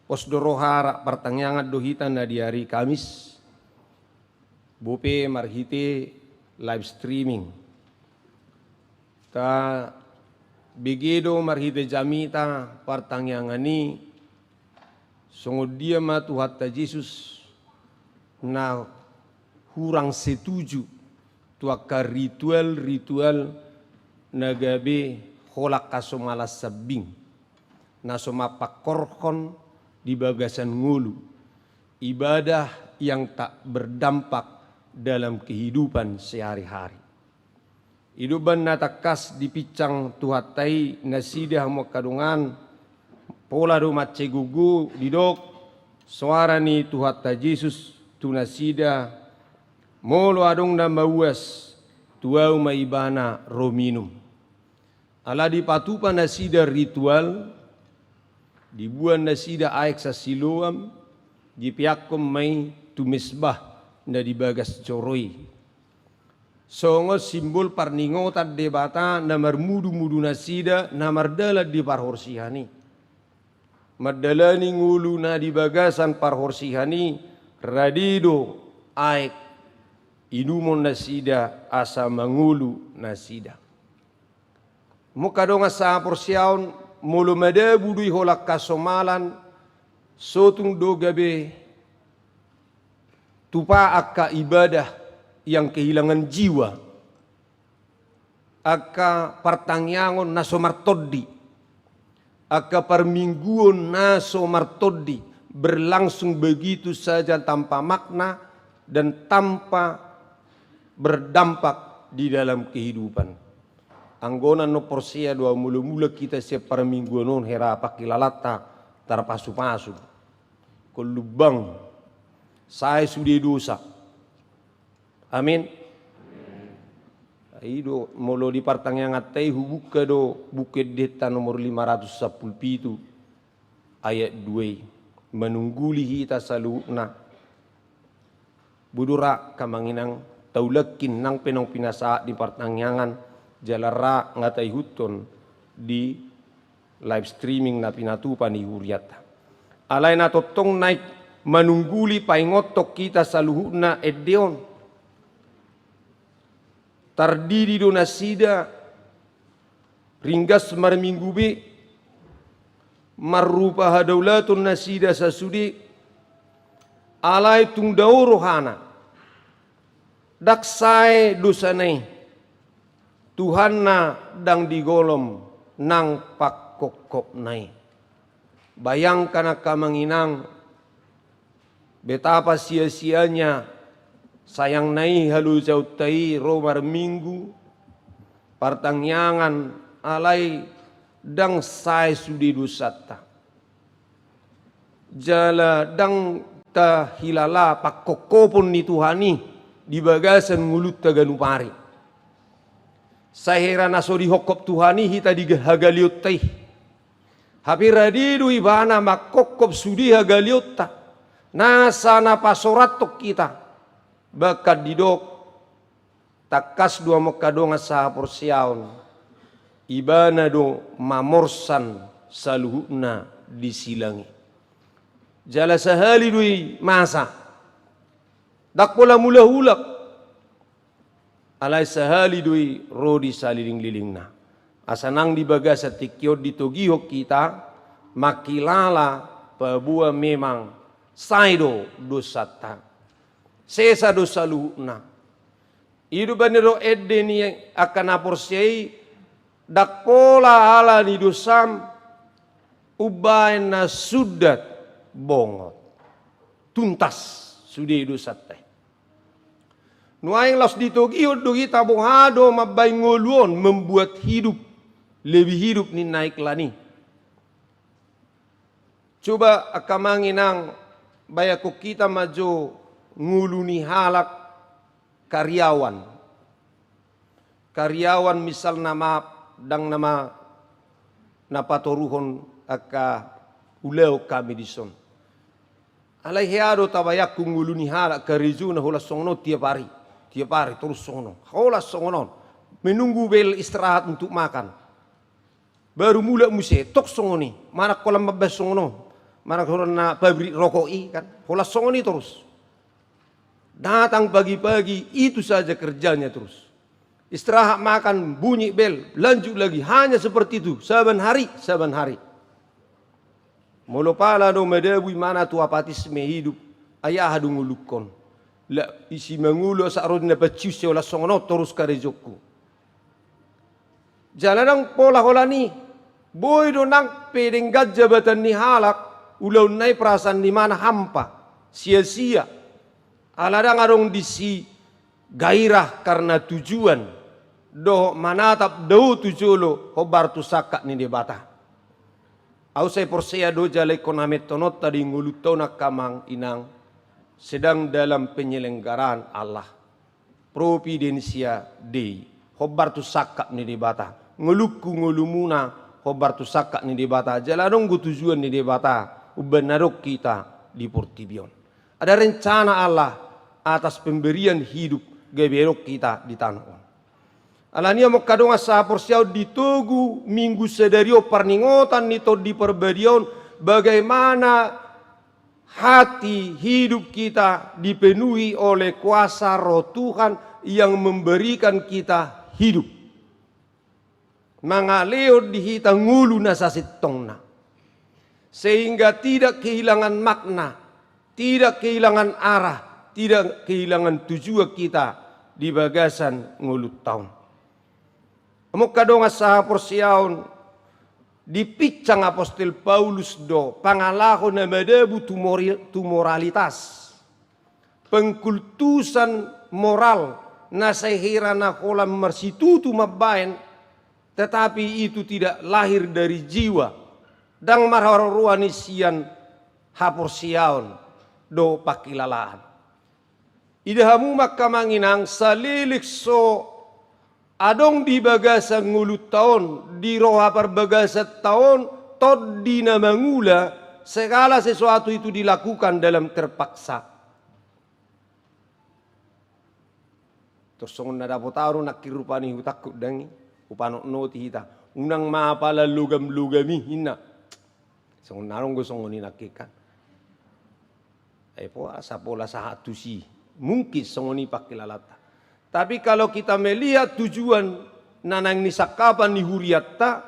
pos do roha rap partangiangan do hita na di ari Kamis, bope marhite live streaming. Tabege do marhite jamita partangiangan i, songon dia ma Tuhanta Jesus na hurang setuju tu angka ritual-ritual na gabe holan hasomalan sambing, na so mangkorhon di bagasan ngolu, ibadah yang tak berdampak dalam kehidupan sehari-hari. I do umbahen na tangkas dipinsang Tuhanta i nasida hamu angka dongan, pola do mansai gogo didok soara ni Tuhanta Jesus tu nasida, molo adong na mauas, tu Ahu ma ibana ro minum. Ala dipatupa nasida ritual, dibuan nasida aek sasiloam, dipeakkon ma i tu mesbah na di bagas joro i. Songon simbol parningotan Debata na marmudumudu nasida na mardalan di parhorsihan i. Mandalani ngolu na di bagasan parhorsihan i, rade do aek inumon nasida asa mangolu nasida. Hamu angka dongan sahaporseaon, molo madabu do i holan hasomalan, so tung do gabe tupa angka ibadah yang kehilangan jiwa, angka partangiangon na so martondi, angka parmingguon na so martondi, berlangsung begitu saja tanpa makna dan tanpa berdampak di dalam kehidupan. Anggo na naung porsea do ahu, molo mulak hita sian parmingguon on, hera pangkilalanta tarpasupasu, ingkon lumbang, sae sude dosa. Amin. I do, molo di partangianganta i hubuka do Buku Endenta nomor lima ratus sampulu pitu, ayat dua i, manungguli hita saluhutna. Boi do ra angka amang inang, taulakkin nang pe naung pinasahat di partangiangan, jala ra nga taihuthon di live streaming na pinatupa ni hurianta. Alai na tongtong naeng manungguli paingothon hita saluhutna ende on. Tardidi do nasida ringgas marminggu be, marrupa hadaulaton nasida sasude, alai tung dao rohana. Ndang sae dosana i, Tuhanna ndang digolom nang pangkophopna i. Bayangkan angka amang inang, betapa sia-sianya sayangna i halojaonta i ro marminggu, partangiangan, alai ndang sae sude dosanta. Jala ndang tahilala pangkopkopon ni Tuhan i di bagasan ngolunta ganup ari. Sai hera na so dihophop Tuhan i hita di hagaleonta i. Hape rade do ibana mangkophop sude hagaleonta, nasa na pasorathon hita. Bahkan didok, tangkas do hamu angka dongan sahaporseaon, ibana do mamorsan saluhutna di silang i. Jala sahali do i masa, ndang pola mulak-ulak. Alai sahali do i ro di salelenglelengna. Asa nang di bagasan tingki on ditogihon hita mangkilala paboa memang sae do dosanta. Sesa do saluhutna. I do umbahen didok ende ni angka na porsea i, ndang pola ala ni dosam umbahen na sundat bongot. Tuntas sude dosanta i. Nuaeng laos ditogihon do hita boha do mambahen ngolu on, membuat hidup, lebih hidup ninna iklan i. Coba angka amang inang, bayangkon hita ma jo ngolu ni halak karyawan. Karyawan misalna, maaf, ndang nama na patoruhon angka ulaon hami dison. Alai hea do tabayangkon ngolu ni halak karejona holan songon on tiap ari, tiap ari torus songon on, holan songon on, menunggu bel istirahat untuk makan. Baru mulak muse, tok songon i, manang holan mambahen songon on, manang holan na pabrik rokok i kan, holan songon i torus. Datang pagi-pagi, itu saja kerjanya terus. Istirahat, makan, bunyi bel, lanjut lagi, hanya seperti itu, saban hari, saban hari. Molo pala do madabu imana tu apatisme hidup, ai aha do ngolungkon? Lak isi mangolu asa ro di na paciusi, holan songon on torus karejongku. Jala ndang pola holan i, boi do nang pe denggan jabatan ni halak, ulaonna i perasaan ni imana hampa, sia-sia. Ala ndang adong disi gairah karena tujuan, dohot manatap dao tu jolo hombar tu sangkap ni Debata. Ahu sai porsea do jala ingkon hamenononta di ngolunta on angka amang inang, sedang dalam penyelenggaraan Allah. Providensia Dei, hombar tu sangkap ni Debata. Ngolungku, ngolumuna, hombar tu sangkap ni Debata. Jala adong do tujuan ni Debata umbahen na adong hita di portibi on. Ada rencana Allah atas pemberian hidup gabe adong hita di tano on. Alani i, amang inang, angka dongan sahaporseaon, di togu Minggu sadari on, parningotan ni Tondi Parbadia on, bagaimana hati hidup kita dipenuhi oleh kuasa Roh Tuhan yang memberikan kita hidup. Mangalehon di hita ngolu na sasintongna. Sehingga tidak kehilangan makna, tidak kehilangan arah, tidak kehilangan tujuan kita di bagasan ngolunta on. Amang inang, angka dongan sahaporseaon, dipinsang apostel Paulus do pangalaho na madabu tu mori-, tu moralitas. Pengkultusan moral na sai hira na holan marsitutu mambahen, tetapi itu tidak lahir dari jiwa, ndang marharoa ni sian haporseaon dohot pangkilalaan. Ida hamu ma angka amang inang, saleleng so adong di bagasan ngolunta on, di roha parbagasanta on, tondi na mangula, segala sesuatu itu dilakukan dalam terpaksa. Tor songon na dapot ahu do nangkin rupani hutangkon dang i, hupanotnoti hita. Unang ma apala logam-logam i, ninna. Songon na adong do songon i nangkin kan. Ai pola sahat tusi. Mungkin songon i pangkilalanta. Tapi kalau kita melihat tujuan na naeng nisangkapan ni hurianta,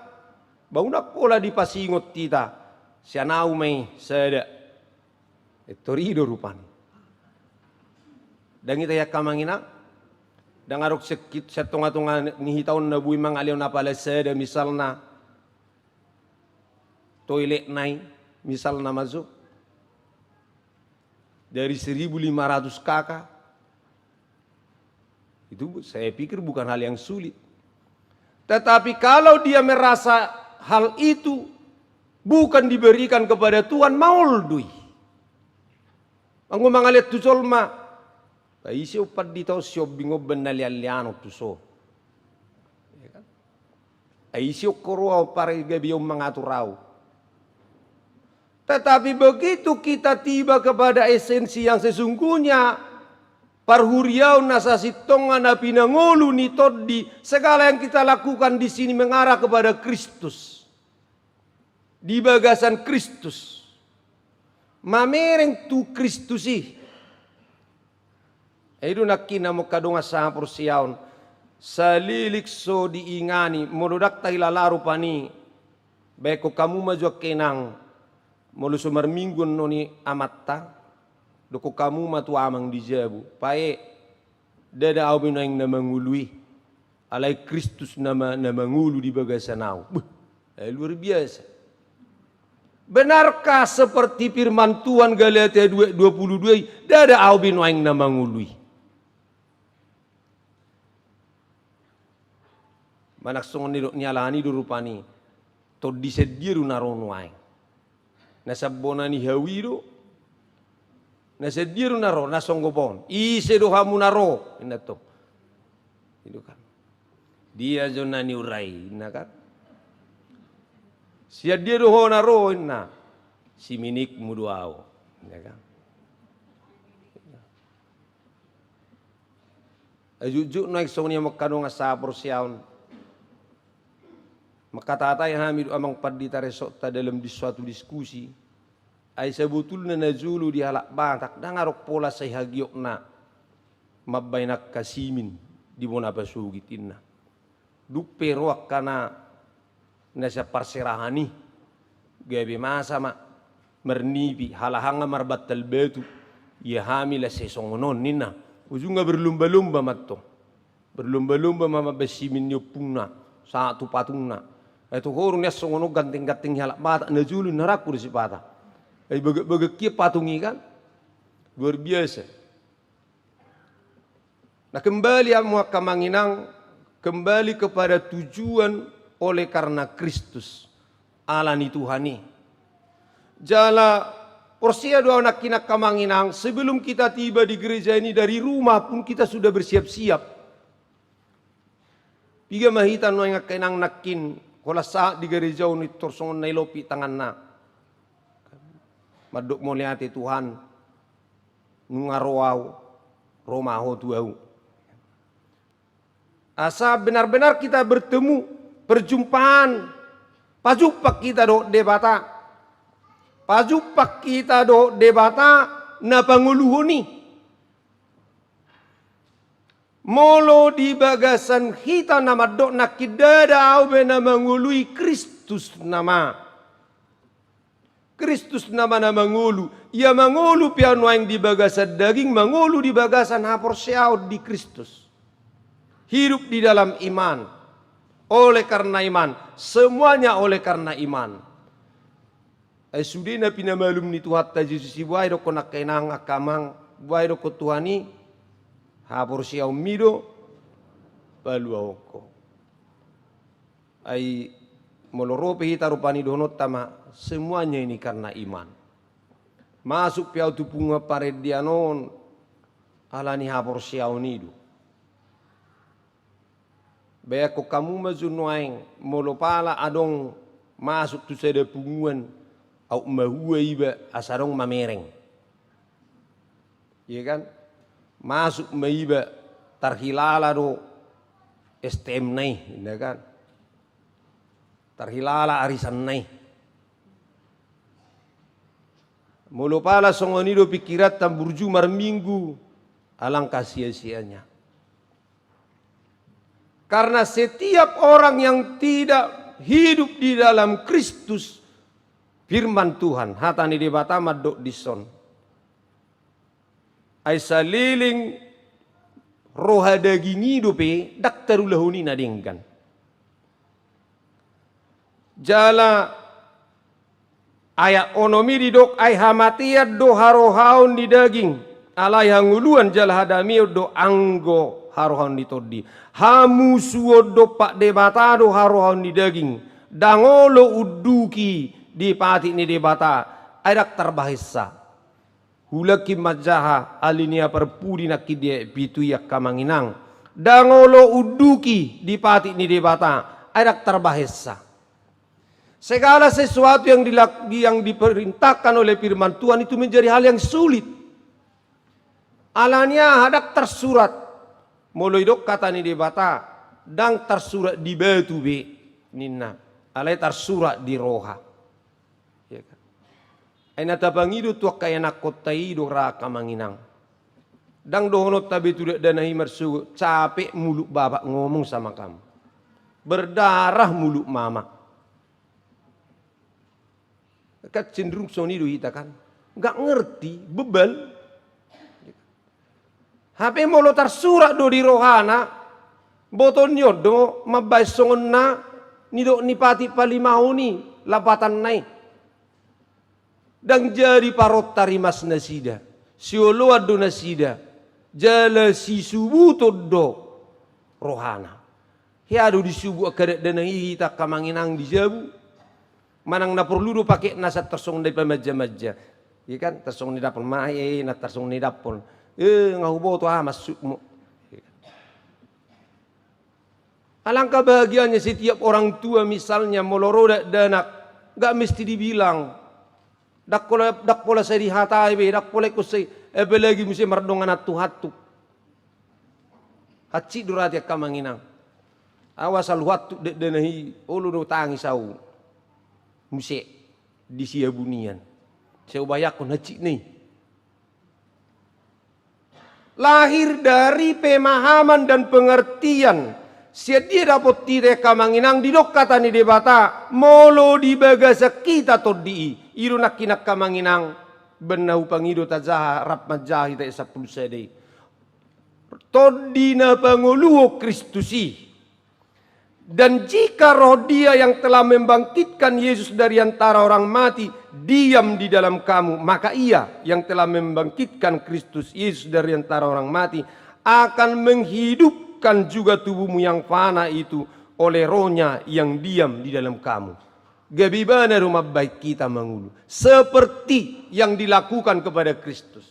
ba unang pola dipasingot hita. Sian ahu ma i sada. Pintor i do rupani. Dang i tahe angka amang inang. Dang adong sian tonga-tonga ni hita on na boi mangalehon apala sada misalna. Toiletna i, misalna ma jo. Dari seribu lima ratus K K. Itu saya pikir bukan hal yang sulit. Tetapi kalau dia merasa hal itu bukan diberikan kepada Tuhan, maol do i. Anggo mangalehon tu jolma, ai ise umpan ditaon siombing-ombing na lean-leanon tuso. Ya kan? Ai ise ongko roa umpare gabe on mangatur ahu. Tetapi begitu kita tiba kepada esensi yang sesungguhnya, parhuriaon na sasintongna na pinangolu ni tondi, segala yang kita lakukan di sini mengarah kepada Kristus. Di bagasan Kristus. Mamereng tu Kristus i. Ai do nangkin hamu angka dongan sahaporseaon, saleleng so diingani, molo dang tahilala rupani, bahenon hamu ma jo angka inang, molo so marminggu annon ni amanta, dokkon hamu ma tu amang di jabu, pae, ndada ahu be nuaeng na mangolu i. Alai Kristus nama na mangolu di bagasan ahu. Beh, eh, luar biasa. Benarkah seperti firman Tuhan Galatia dua, dua puluh dua i, ndada ahu be nuaeng na mangolu i? Manang songon nidok ni halani do rupani. Tondi sian dia do na ro nuaeng? Na sian bona ni hau i do. Na sian dia do na ro, na songgop on? Ise do hamu na ro? Inna tong. Itu kan. Dia jo na niura i, inna kan. Sian dia do ho na ro, inna. Siminikmu do ahu. Inna kan. Ai jujur nuaeng songon i hamu angka dongan sahaporseaon. Mangkatatai hami do amang pandita resokta dalam di suatu diskusi. Ai sabotulna na jolo di halak Batak, dang adong pola sai hagiotna mambahen angka simin di bona pasogit inna. Dung pe ro angka na na sian parserahan i, gabe masa ma marnipi, halahang ma marbantal batu, ia hami las sai songon on ninna. Ujungna berlomba-lomba ma tong. Berlomba-lomba ma mambahen simin ni ompungna, sahat tu patungna. Ai tu horu nian songon on ganteng-ganteng ni halak Batak, na jolo na rangku do sipata. Ai bagak-bagak hian patung i kan. Luar biasa. Nah, kembali hamu angka amang inang, kembali kepada tujuan oleh karena Kristus, ala ni Tuhan i. Jala porsea do ahu nangkin angka amang inang, sebelum kita tiba di gereja ini dari rumah pun kita sudah bersiap-siap. Piga ma hita nuaeng angka inang nangkin, holan sahat di gereja on pintor songon na ilompit tanganna. Mandok mauliate Tuhan, nunga ro ahu, ro ma ho tu ahu. Asa benar-benar kita bertemu, perjumpaan, pajumpang hita dohot Debata. Pajumpang hita dohot Debata na pangoluhon i. Molo di bagasan hita na mandok nangkin ndada ahu be na mangolu i, Kristus nama. Kristus nama na mangolu. Ia mangolu pe ahu nuaeng di bagasan daging, mangolu di bagasan haporseaon di Kristus. Hidup di dalam iman. Oleh karena iman. Semuanya oleh karena iman. Ai sude na pinamalum ni Tuhanta Jesus i, boha didokkon angka inang, angka amang, boha didokkon Tuhan i, haporseaonmi do paluahon ho. Ai molo ro pe hita rupani dohononta ma, semuanya ini karena iman. Masuk pe ahu tu punguan parendean on, Ala ni haporseaon i do. Baenon hamu ma jo nuaeng, molo pala adong masuk tu sada punguan, aut mahua iba asa adong mamereng. Iya kan? Masuk ma iba, tarhilala do S T M-na i, iya kan? Tarhilala arisanna i. Molo pala songon i do pingkiranta burju marminggu, alangkah sia-sianya. Karena setiap orang yang tidak hidup di dalam Kristus, firman Tuhan, hata ni Debata mandok dison. Ai saleleng roha daging i dope, ndang tarulahon i na denggan. Jala ayat onom i didok, ai hamatean do harohaon ni daging, alai hangoluan jala hadameon do anggo harohaon ni tondi. Hamusuon dompak Debata do harohaon ni daging, ndang olo unduki di patik ni Debata, ai ndang tarbahensa. Hulangkin manjaha alinea parpudi nangkin di ayat pitu i angka amang inang. Ndang olo unduki di patik ni Debata, ai ndang tarbahensa. Segala sesuatu yang dilak-, yang diperintahkan oleh firman Tuhan itu menjadi hal yang sulit. Alani aha? Ndang tarsurat. Molo didok hata ni Debata, ndang tarsurat di batu be, ninna. Alai tarsurat di roha. Iya kan? Ai na tapangido tu angka ianakkonta i do ra angka amang inang. Ndang dohononta be tu dakdanak i marsogot, capek mulut bapak ngomong sama kamu. Berdarah mulut mama. Kan cenderung songon i do hita kan. Nggak ngerti, bebal. Hape molo tarsurat do di rohana, botoon ni on do mambahen songon na nidok ni patik palimahon i lapatanna i. Ndang jadi paronta rimas nasida, sioloan do nasida, jala sisubuton do rohana. Hea do disubut angka dakdanak i hita angka amang inang di jabu. Manang na porlu do pakekna asa tarsongon na dipamanjamanja. Iya kan, tarsongon na didaphon ma, eh, na tarsongon na didaphon. Eh, nga huboto aha maksudmu. Alangkah bahagianya setiap orang tua misalnya molo ro dakdanak, nggak mesti dibilang. Ndang pola, ndang pola sai dihatai be, ndang pola ingkon sai, apalagi muse mardongan hantuhantu. Hansit do rade angka amang inang. Au asa huhansit dakdanak i, olo do tangis au. Muse di siabu nian. Sai hubayangkon hansitna i. Lahir dari pemahaman dan pengertian. Sian dia dapot hita angka amang inang, didok hata ni Debata, molo di bagasan hita tondi i. I do nangkin angka amang inang, baen na hupangido tajaha rap manjaha hita i sampulu sada i. Tondi na pangoluhon Kristus i. Dan jika Roh Dia yang telah membangkitkan Yesus dari antara orang mati diam di dalam kamu, maka Ia yang telah membangkitkan Kristus Yesus dari antara orang mati akan menghidupkan juga tubuhmu yang fana itu oleh Roh-Nya yang diam di dalam kamu. Gabe ibana do mambahen hita mangolu seperti yang dilakukan kepada Kristus.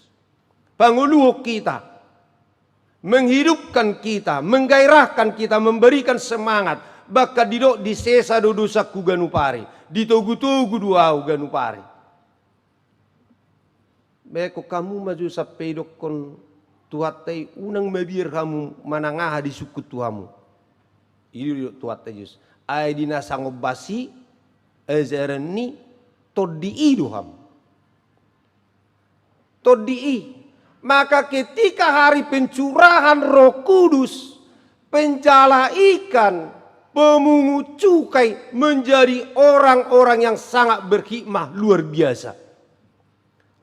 Pangoluhon hita, menghidupkan kita, menggairahkan kita, memberikan semangat. Bahkan didok, disesa do dosangku ganup ari, ditogutogu do au ganup ari. Baenon hamu ma jo sampe idokkon Tuhanta i, unang mabiar hamu manang aha disungkun tu hamu. I do didok Tuhanta Jesus. Ai di na sangombas i, ajaran ni tondi i do hamu. Tondi i. Maka ketika hari pencurahan Roh Kudus, penjala ikan, pemungut cukai menjadi orang-orang yang sangat berhikmah luar biasa.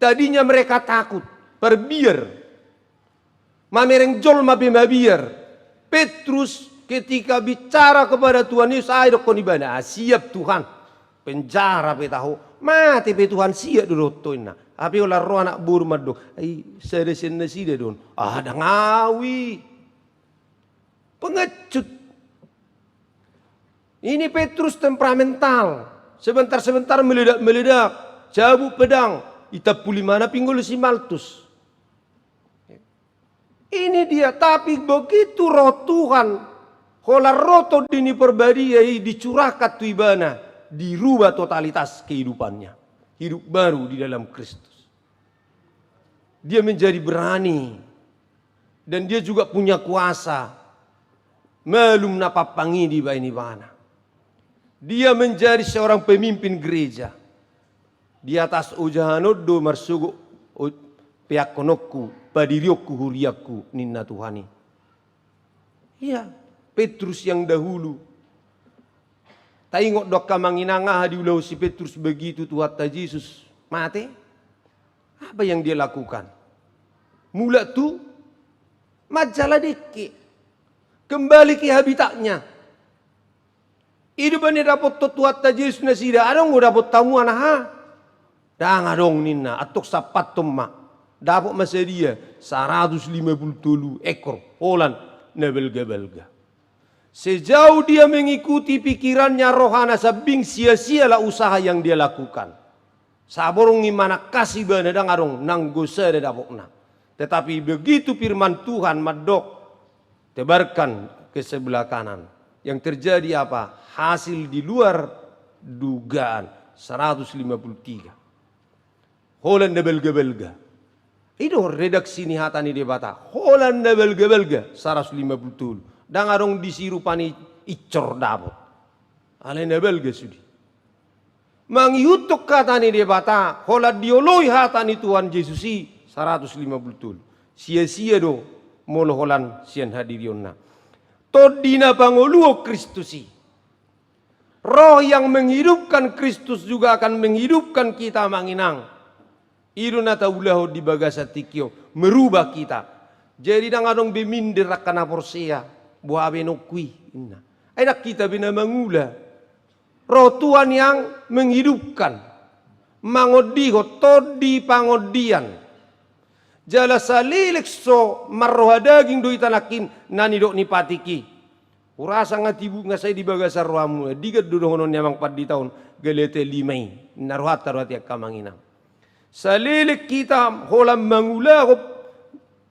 Tadinya mereka takut, parbiar. Mamereng jolma pe mabiar. Petrus ketika bicara kepada Tuhan Yesus, ai dokkon ibana, "Ah, siap Tuhan. Penjara pe taho, mate pe Tuhan, siap do dohot ho," ninna. Hape holan ro anak boru mandok, "Ai, sada sian nasida do on." "Ah, ndang au i." Pengecut. Ini Petrus temperamental. Sebentar-sebentar meledak-meledak. Cabut pedang. Itampul imana pinggol si Maltus. Ini dia, tapi begitu Roh Tuhan, holan ro Tondi ni Parbadia i dicurahkan tu ibana, dirubah totalitas kehidupannya. Hidup baru di dalam Kristus. Dia menjadi berani. Dan dia juga punya kuasa. Malum na pampang i dibahen ibana. Dia menjadi seorang pemimpin gereja. Di atas ojahan on do marsogot o-, peakkononku, padirionku huriangku, ninna Tuhan i. Iya, Petrus yang dahulu. Taingot do angka amang inang aha diulahon si Petrus begitu Tuhanta Jesus mate? Apa yang dia lakukan? Mulak tu manjala dengke. Kembali ke habitatnya. I do umbahen na didapothon Tuhanta Jesus nasida, adong do dapot hamu aha? Ndang adong ninna, antong sampathon ma. Dapot ma sadia? Saratus lima pulu tolu ekor holan na balga-balga. Sejauh dia mengikuti pikirannya rohana sambing, sia-sialah usaha yang dia lakukan. Saborngin manangkas ibana, ndang adong nanggo sada dapotna. Tetapi begitu firman Tuhan mandok, tebarkan ke sebelah kanan. Yang terjadi apa? Hasil di luar dugaan. Saratus lima pulu tiga. Holan na balga-balga. I do redaksi ni hata ni Debata. Holan na balga-balga, saratus lima pulu tolu. Ndang adong disi rupani incor dapot. Alai na balga sude. Mangihuthon hata ni Debata, holan dioloi hata ni Tuhan Jesus i, saratus lima pulu tolu. Sia-sia do molo holan sian hadirionna. Tondi na pangoluhon Kristus i. Roh yang menghidupkan Kristus juga akan menghidupkan kita, amang inang. I do na taulahon di bagasan tingki on, merubah kita. Jadi ndang adong be minder angka na porsea, boha be nongku i, ninna. Ai ndang hita be na mangula. Roh Tuhan yang menghidupkan, mangondihon, tondi pangondian. Jala saleleng so marroha daging do hita nangkin, na nidok ni patik i. Hurasa nga tibu nga sai di bagasan rohamu, digan do dohonon ni amang pandita on, Galatia lima i, na rohanta do hatiha angka amang inang. Saleleng hita holan mangulahon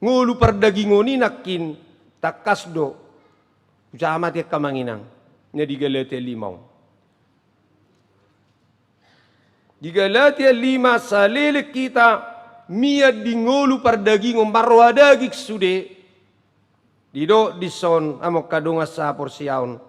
ngolu pardagingon i nangkin, tangkas do hujama hatiha angka amang inang, na di Galatia lima on. Di Galatia lima, saleleng hita mian di ngolu pardagingon, marroha daging sude. Didok dison, amang angka dongan sahaporseaon.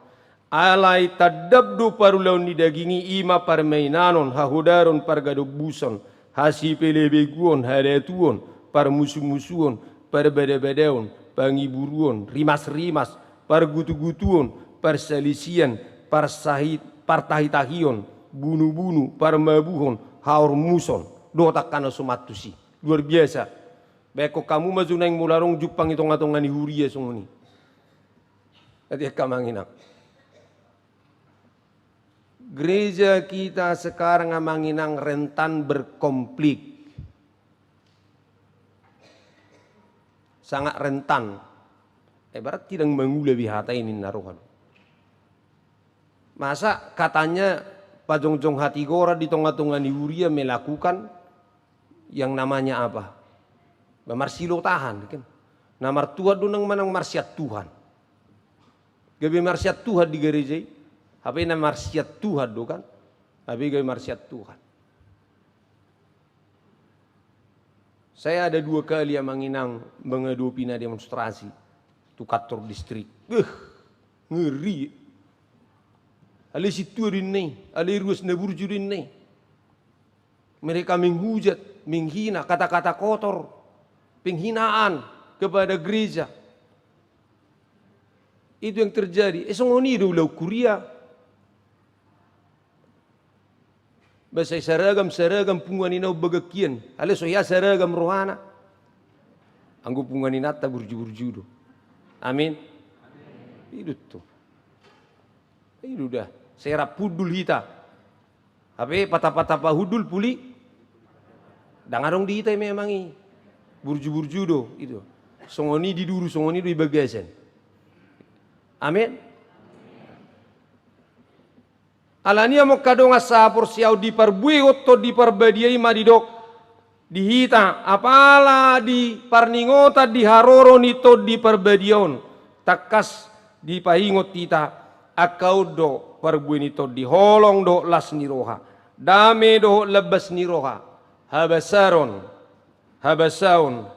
Alai tandap do parulaon ni daging i, i ma parmainanon, hahodaron, pargadombuson, hasipelebeguon, hadatuon, parmusumusuon, parbadabadaon, pangiburuon, rimasrimas, pargutugutuon, parsalisian, parsahit-, partahitahion, bunubunu, parmabuhon, haormuson, dohot angka na suman tusi. Luar biasa. Baen hamu ma jo naeng molo adong jumpang i tongatonga ni huria songon i. Hatiha angka amang inang. Gereja kita sekarang, amang inang, rentan berkonflik. Sangat rentan. Eh, berarti ndang mangula be hata i ninna roha do. Masa katanya pajongjong hatigoran di tongatonga ni huria melakukan yang namanya apa? Ba marsilotahan, kan? Na martuhan do nang manang marsiat Tuhan. Gabe marsiat Tuhan di gereja i. Hape na marsiat Tuhan do, kan? Hape gabe marsiat Tuhan. Saya ada dua kali, amang inang, mengadopi na demonstrasi tu kantor distrik. Beuh, ngeri. Alai sintua do ninna i, alai ruas na burju do ninna i. Mereka menghujat, menghina, kata-kata kotor, penghinaan kepada gereja. Itu yang terjadi. Eh, songon i do ulaon huria. Ba sai saragam, saragam punguan inanta on bagak hian. Alai so hea saragam rohana. Anggo punguan inanta burju-burju do. Amin. I do tutu. I do da. Sai rap hundul hita. Hape patap-patap hundul puli. Ndang adong di hita i memang i. Burju-burju do, i do. Songon i di duru, songon i do di bagasan. Amin. Alani i, amang angka dongan sahaporseaon, diparbuehon Tondi Parbadia i ma didok, di hita, apala di parningotan di haroro ni Tondi Parbadia on, tangkas dipaingot hita, angka on do parbue ni tondi, holong dohot las ni roha, dame dohot lambas ni roha, habasaron, habasaon,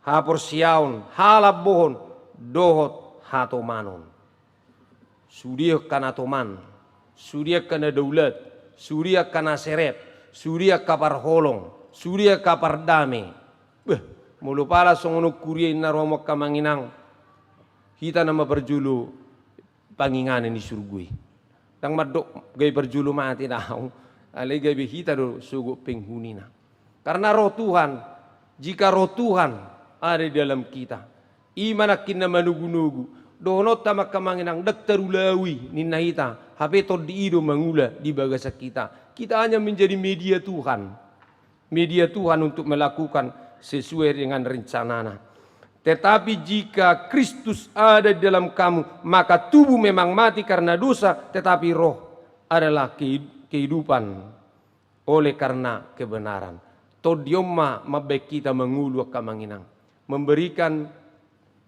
haporseaon, halambohon, dohot hatomanon. Sude angka na toman, sude angka na daulat, sude angka na serep, sude angka parholong, sude angka pardame. Beh, molo pala songon on huria, inna rohamu angka amang inang, hita nama parjolo panginganan ni surgo i. Ndang mandok gabe parjolo mate do ahu, alai gabe hita do sogot penghunina. Karena Roh Tuhan, jika Roh Tuhan ada di dalam kita, i ma nangkin na manogunogu. Dohononta ma angka amang inang, ndang tarulaui ninna hita, hape Tondi i do mangula di bagasan hita. Kita hanya menjadi media Tuhan. Media Tuhan untuk melakukan sesuai dengan rencana-Nya. Tetapi jika Kristus ada di dalam kamu, maka tubuh memang mati karena dosa, tetapi roh adalah kehi-, kehidupan oleh karena kebenaran. Tondi on ma mambahen hita mangolu angka amang inang, memberikan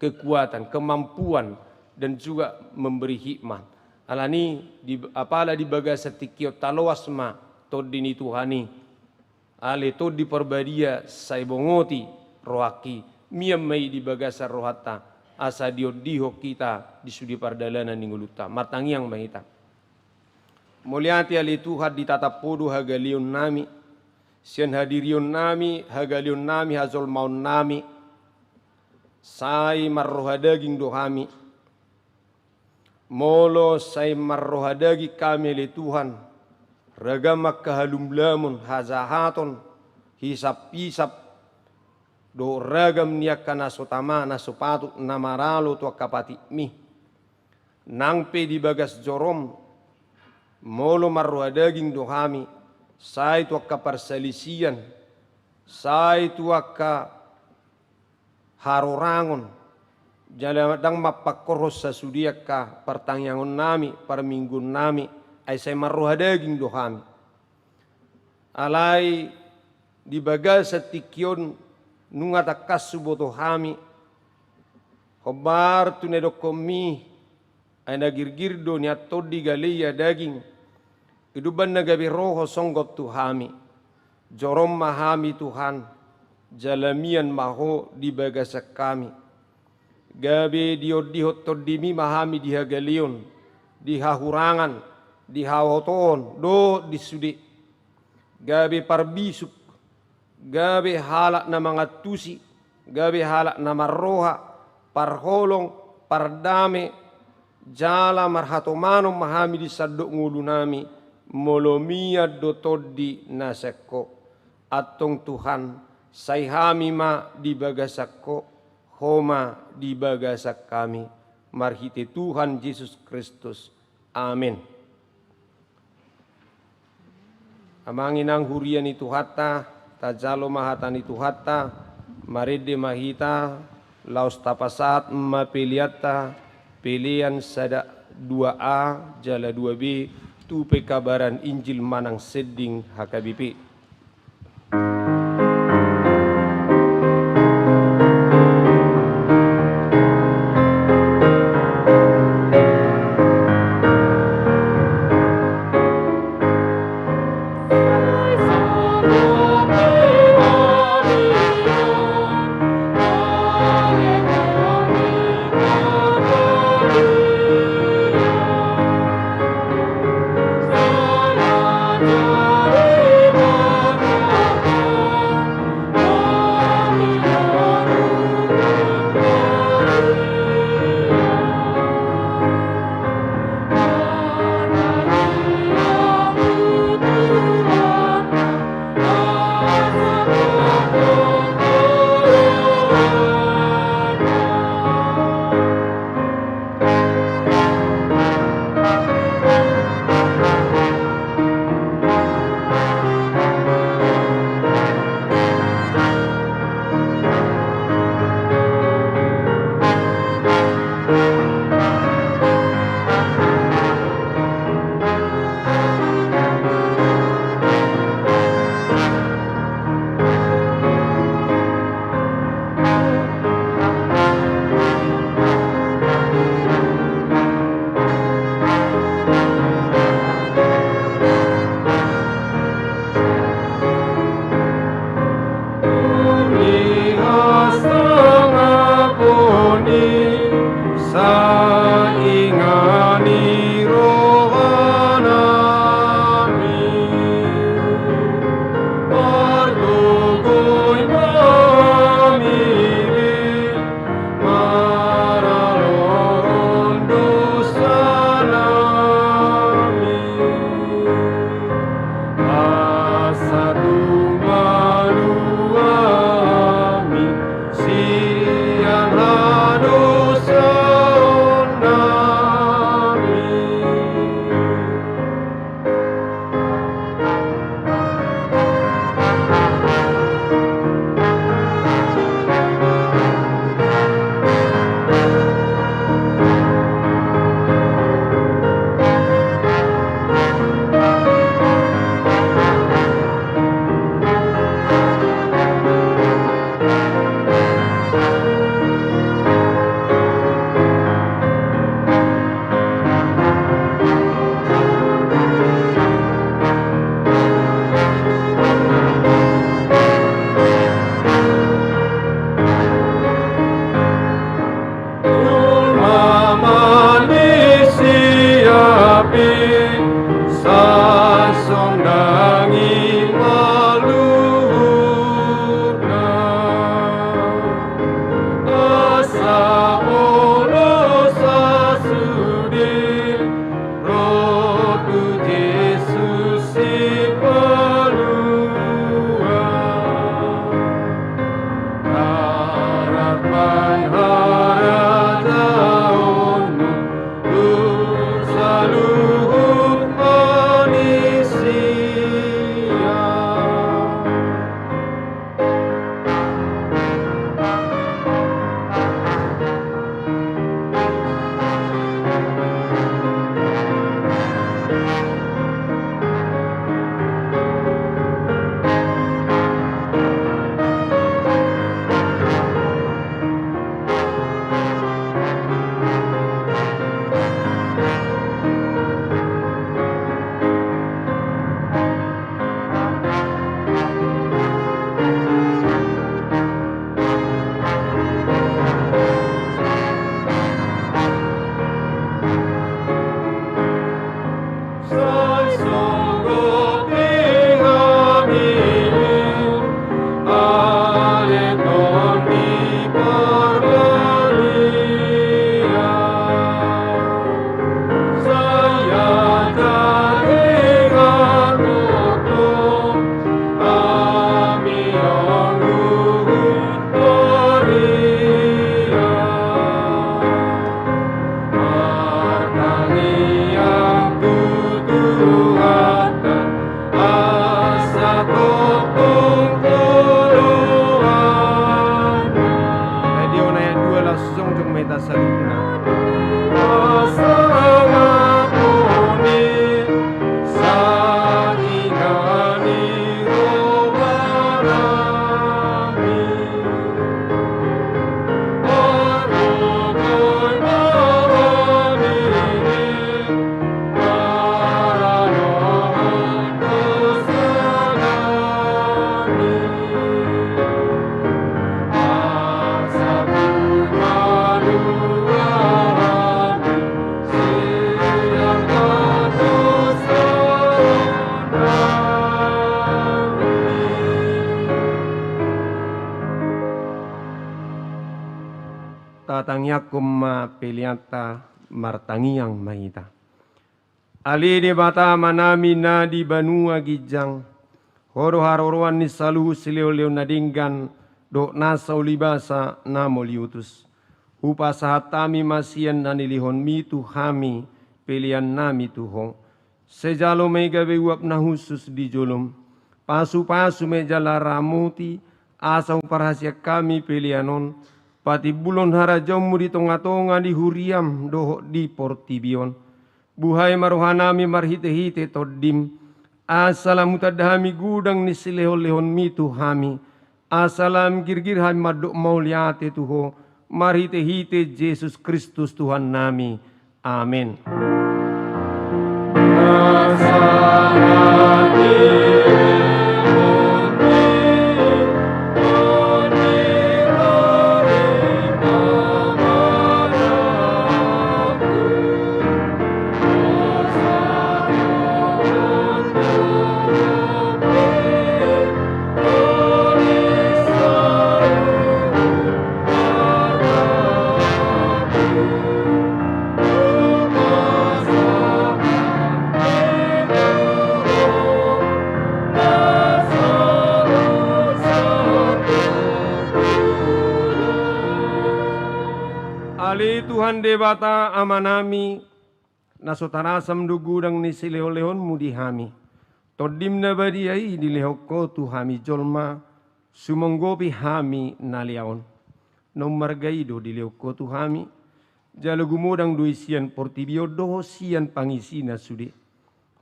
kekuatan, kemampuan, dan juga memberi hikmat. Alani, di, apala di bagasan tingki on taloas ma Tondi ni Tuhan i, ale Tondi Parbadia sai bongoti rohangki, mian ma i di bagasan rohanta, asa diondihon hita di sude pardalanan ni ngolunta. Martangiang ma hita. Mauliate ale Tuhan, ditatap Ho do hagaleonnami, sian hadirionnami, hagaleonnami, hajolmaonnami, sai marroha daging do hami. Molo sai marroha daging hami ale Tuhan, ragam angka halumlamon, hajahaton, hisap-hisap, dohot ragam ni angka na so tama, na so patut, na maralo tu angka patikmi. Nang pe di bagas jorom, molo marroha daging do hami, sai tu angka parsalisian, sai tu angka harorangon, jala ndang mampangkorhon sasude angka partangiangonnami, parmingguonnami, ai sai marroha daging do hami. Alai di bagasan tingki on nunga tangkas huboto hami, hombar tu na nidokkonmi, ai na girgir do nian tondi, galean daging, i do umbahen na gabe roha songgot tu hami. Jorom ma hami Tuhan, jala mian ma Ho di bagasan hami. Gabe diondihon tondimi ma hami di hagaleon, di hahurangan, di haotoon, dohot di sude. Gabe parbisuk, gabe halak na mangantusi, gabe halak na marroha, parholong, pardame, jala marhatomanon ma hami di sandok ngolunami, molo mian do tondi na sian Ho. Antong Tuhan, sai hami ma di bagasan Ho, Ho ma di bagasan hami, marhite Tuhan Jesus Kristus. Amen. Amang inang huria ni Tuhanta, tajalo ma hata ni Tuhanta, marende ma hita, laos tapasahat ma peleanta, pelean sada dua A jala dua B, tu pekabaran Injil manang sending H K B P. Tangiangkon ma peleanta, martangiang ma hita. Ale Debata Amanami na di banua ginjang, Ho do haroroan ni saluhut silehonlehon na denggan dohot nasa ulibasa na mauliutus. Hupasahat hami ma sian na nilehonMi tu hami peleannami tu Ho. Sai jalo ma i gabe uap na hushus di joloM. Pasupasu ma i jala ramoti, asa huparhaseang hami pelean on patimbulhon harajaonMu di tongatonga ni huriaM dohot di portibi on. Buhai ma rohanami marhitehite TondiM, asa lam hutanda hami godang ni silehonlehonMi tu hami, asa lam girgir hami mandok mauliate tu Ho, marhitehite Jesus Kristus Tuhannami. Amen. Ale Tuhan Debata Amanami, na so tarasam do godang ni silehonlehonMu di hami. TondiM na badia i dilehon Ho tu hami jolma, sumonggopi hami na lea on. Naung marga i do dilehon Ho tu hami, jala gumodang do i sian portibi on dohot sian pangisina sude.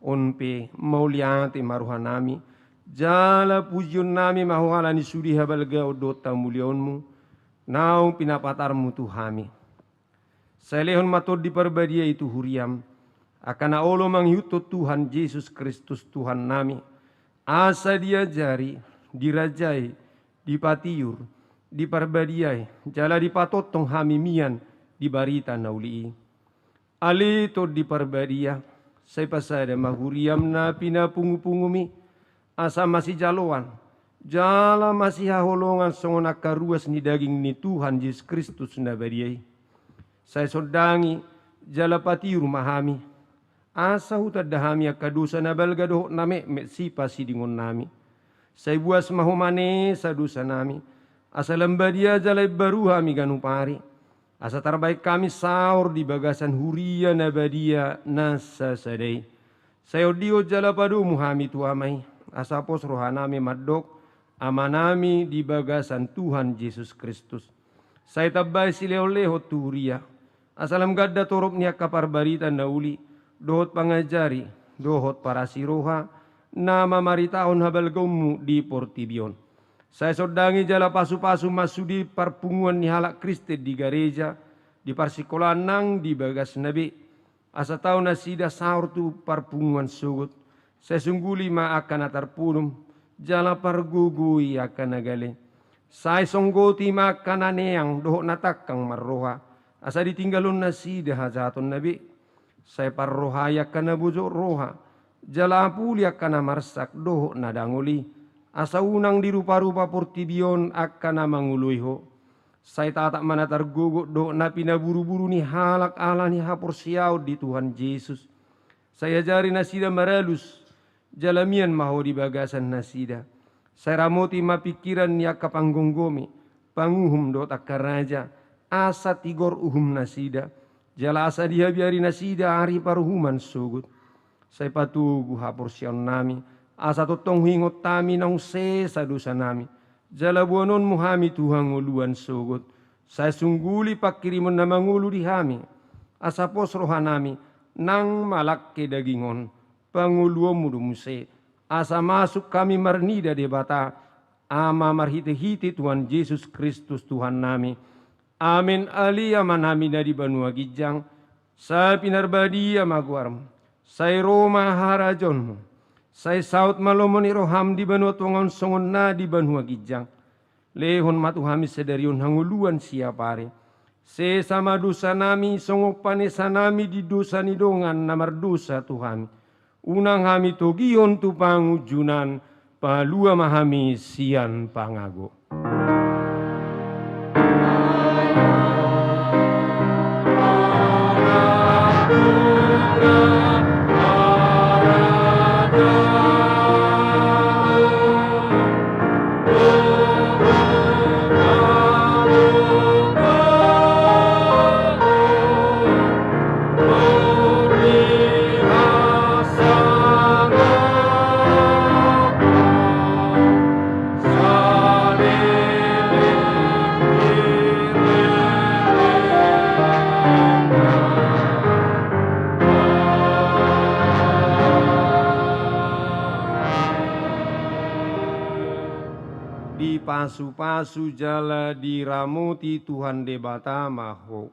On pe mauliate ma rohanami, jala pujionnami ma Ho ala ni sude habalgaon dohot hamuliaonMu, naung pinapatarMu tu hami. Sai lehon ma Tondi Parbadia i tu huriaM, angka na olo mangihuthon Tuhan Jesus Kristus Tuhannami, asa diajari, dirajai, dipatiur, diparbadiai, jala dipatongtong hami mian di barita na uli i. Ale Tondi Parbadia, sai pasada ma huriaM na pinapungupunguMi, asa masijaloan, jala masihaholongan songon angka ruas ni daging ni Tuhan Jesus Kristus na badia i. Sai sondangi, jala patiur ma hami, asa hutanda hami angka dosa na balga dohot na metmet sipasidingonnami. Sai buas ma Ho manesa dosanami, asa lam badia jala imbaru hami ganup ari. Asa tarbahen hami saor di bagasan huria na badia na sasada i. Sai ondihon jala padomu hami tu Ama i, asa pos rohanami mandok, Amanami di bagasan Tuhan Jesus Kristus. Sai tambai silehonlehon tu huria, asa lam ganda torop ni angka parbarita na uli, dohot pangajari, dohot parasi roha, na mamaritahon habalgaonMu di portibi on. Sai sondangi jala pasupasu ma sude parpunguan ni halak Kristen di gareja, di parsingkolaan nang di bagasna be. Asa tau nasida saor tu parpunguan sogot. Sai sungguli ma angka na tarpudum, jala pargogoi angka na gale. Sai songgoti ma angka na neang dohot na tangkang marroha, asa ditinggalhon nasida hajahatonna be. Sai parrohai angka na bojok roha, jala apuli angka na marsak dohot na dangol i, asa unang diruparupa portibi on angka na mangoloi Ho. Sai tatap ma na targogot dohot na pinaburuburu ni halak ala ni haporseaon di Tuhan Jesus. Sai ajari nasida maralus, jala mian ma Ho di bagasan nasida. Sai ramoti ma pingkiran ni angka panggomgomi, panguhum dohot angka raja, asa tigor uhum nasida, jala asa dihabiari nasida ari paruhuman sogot. Sai patogu haporseaonnami, asa tongtong huingot hami naung sesa dosanami, jala boanonmu hami tu hangoluan sogot. Sai sungguli pangkirimon na mangolu di hami, asa pos rohanami, nang malangke daging on, pangoluonmu do muse, asa masuk hami marnida Debata, Ama marhitehite Tuhan Jesus Kristus Tuhannami. Amen. Ale Amanami na di banua ginjang, sai pinarbadia ma goarmu, sai ro ma harajaonmu, sai saut ma lomo ni roham di banua tonga on songon na di banua ginjang. Lehon ma tu hami sadari on hangoluan siapari. Sesa ma dosanami songon panesanami di dosa ni dongan na mardosa tu hami. Unang hami togihon tu pangunjunan, palua ma hami sian pangago. Dipasupasu jala diramoti Tuhan Debata ma ho.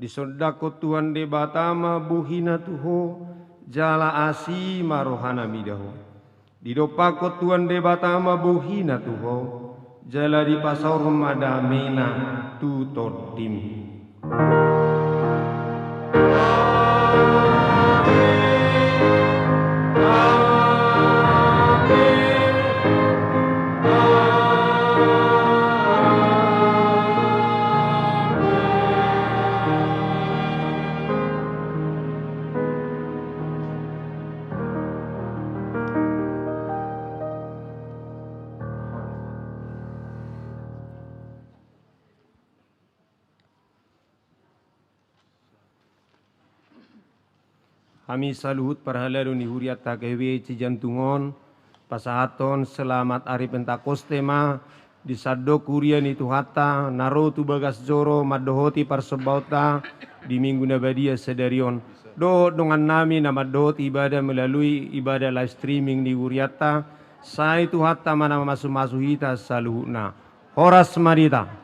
Disondangkon Tuhan Debata ma bohina tu ho, jala asi ma rohana mida ho. Didompakkon Tuhan Debata ma bohina tu ho, jala dipasaorhon ma damena tu tondim. Hami saluhut parhalado ni hurianta K H W Cijantung on, pasahathon selamat ari Pentakoste ma di sandok huria ni Tuhanta na ro tu bagas joro mandohoti parsombaonta di Minggu na badia sadari on. Dohot dongannami na mandohoti ibadah melalui ibadah live streaming ni hurianta, sai Tuhanta ma na mamasumasu hita saluhutna. Horas ma di hita.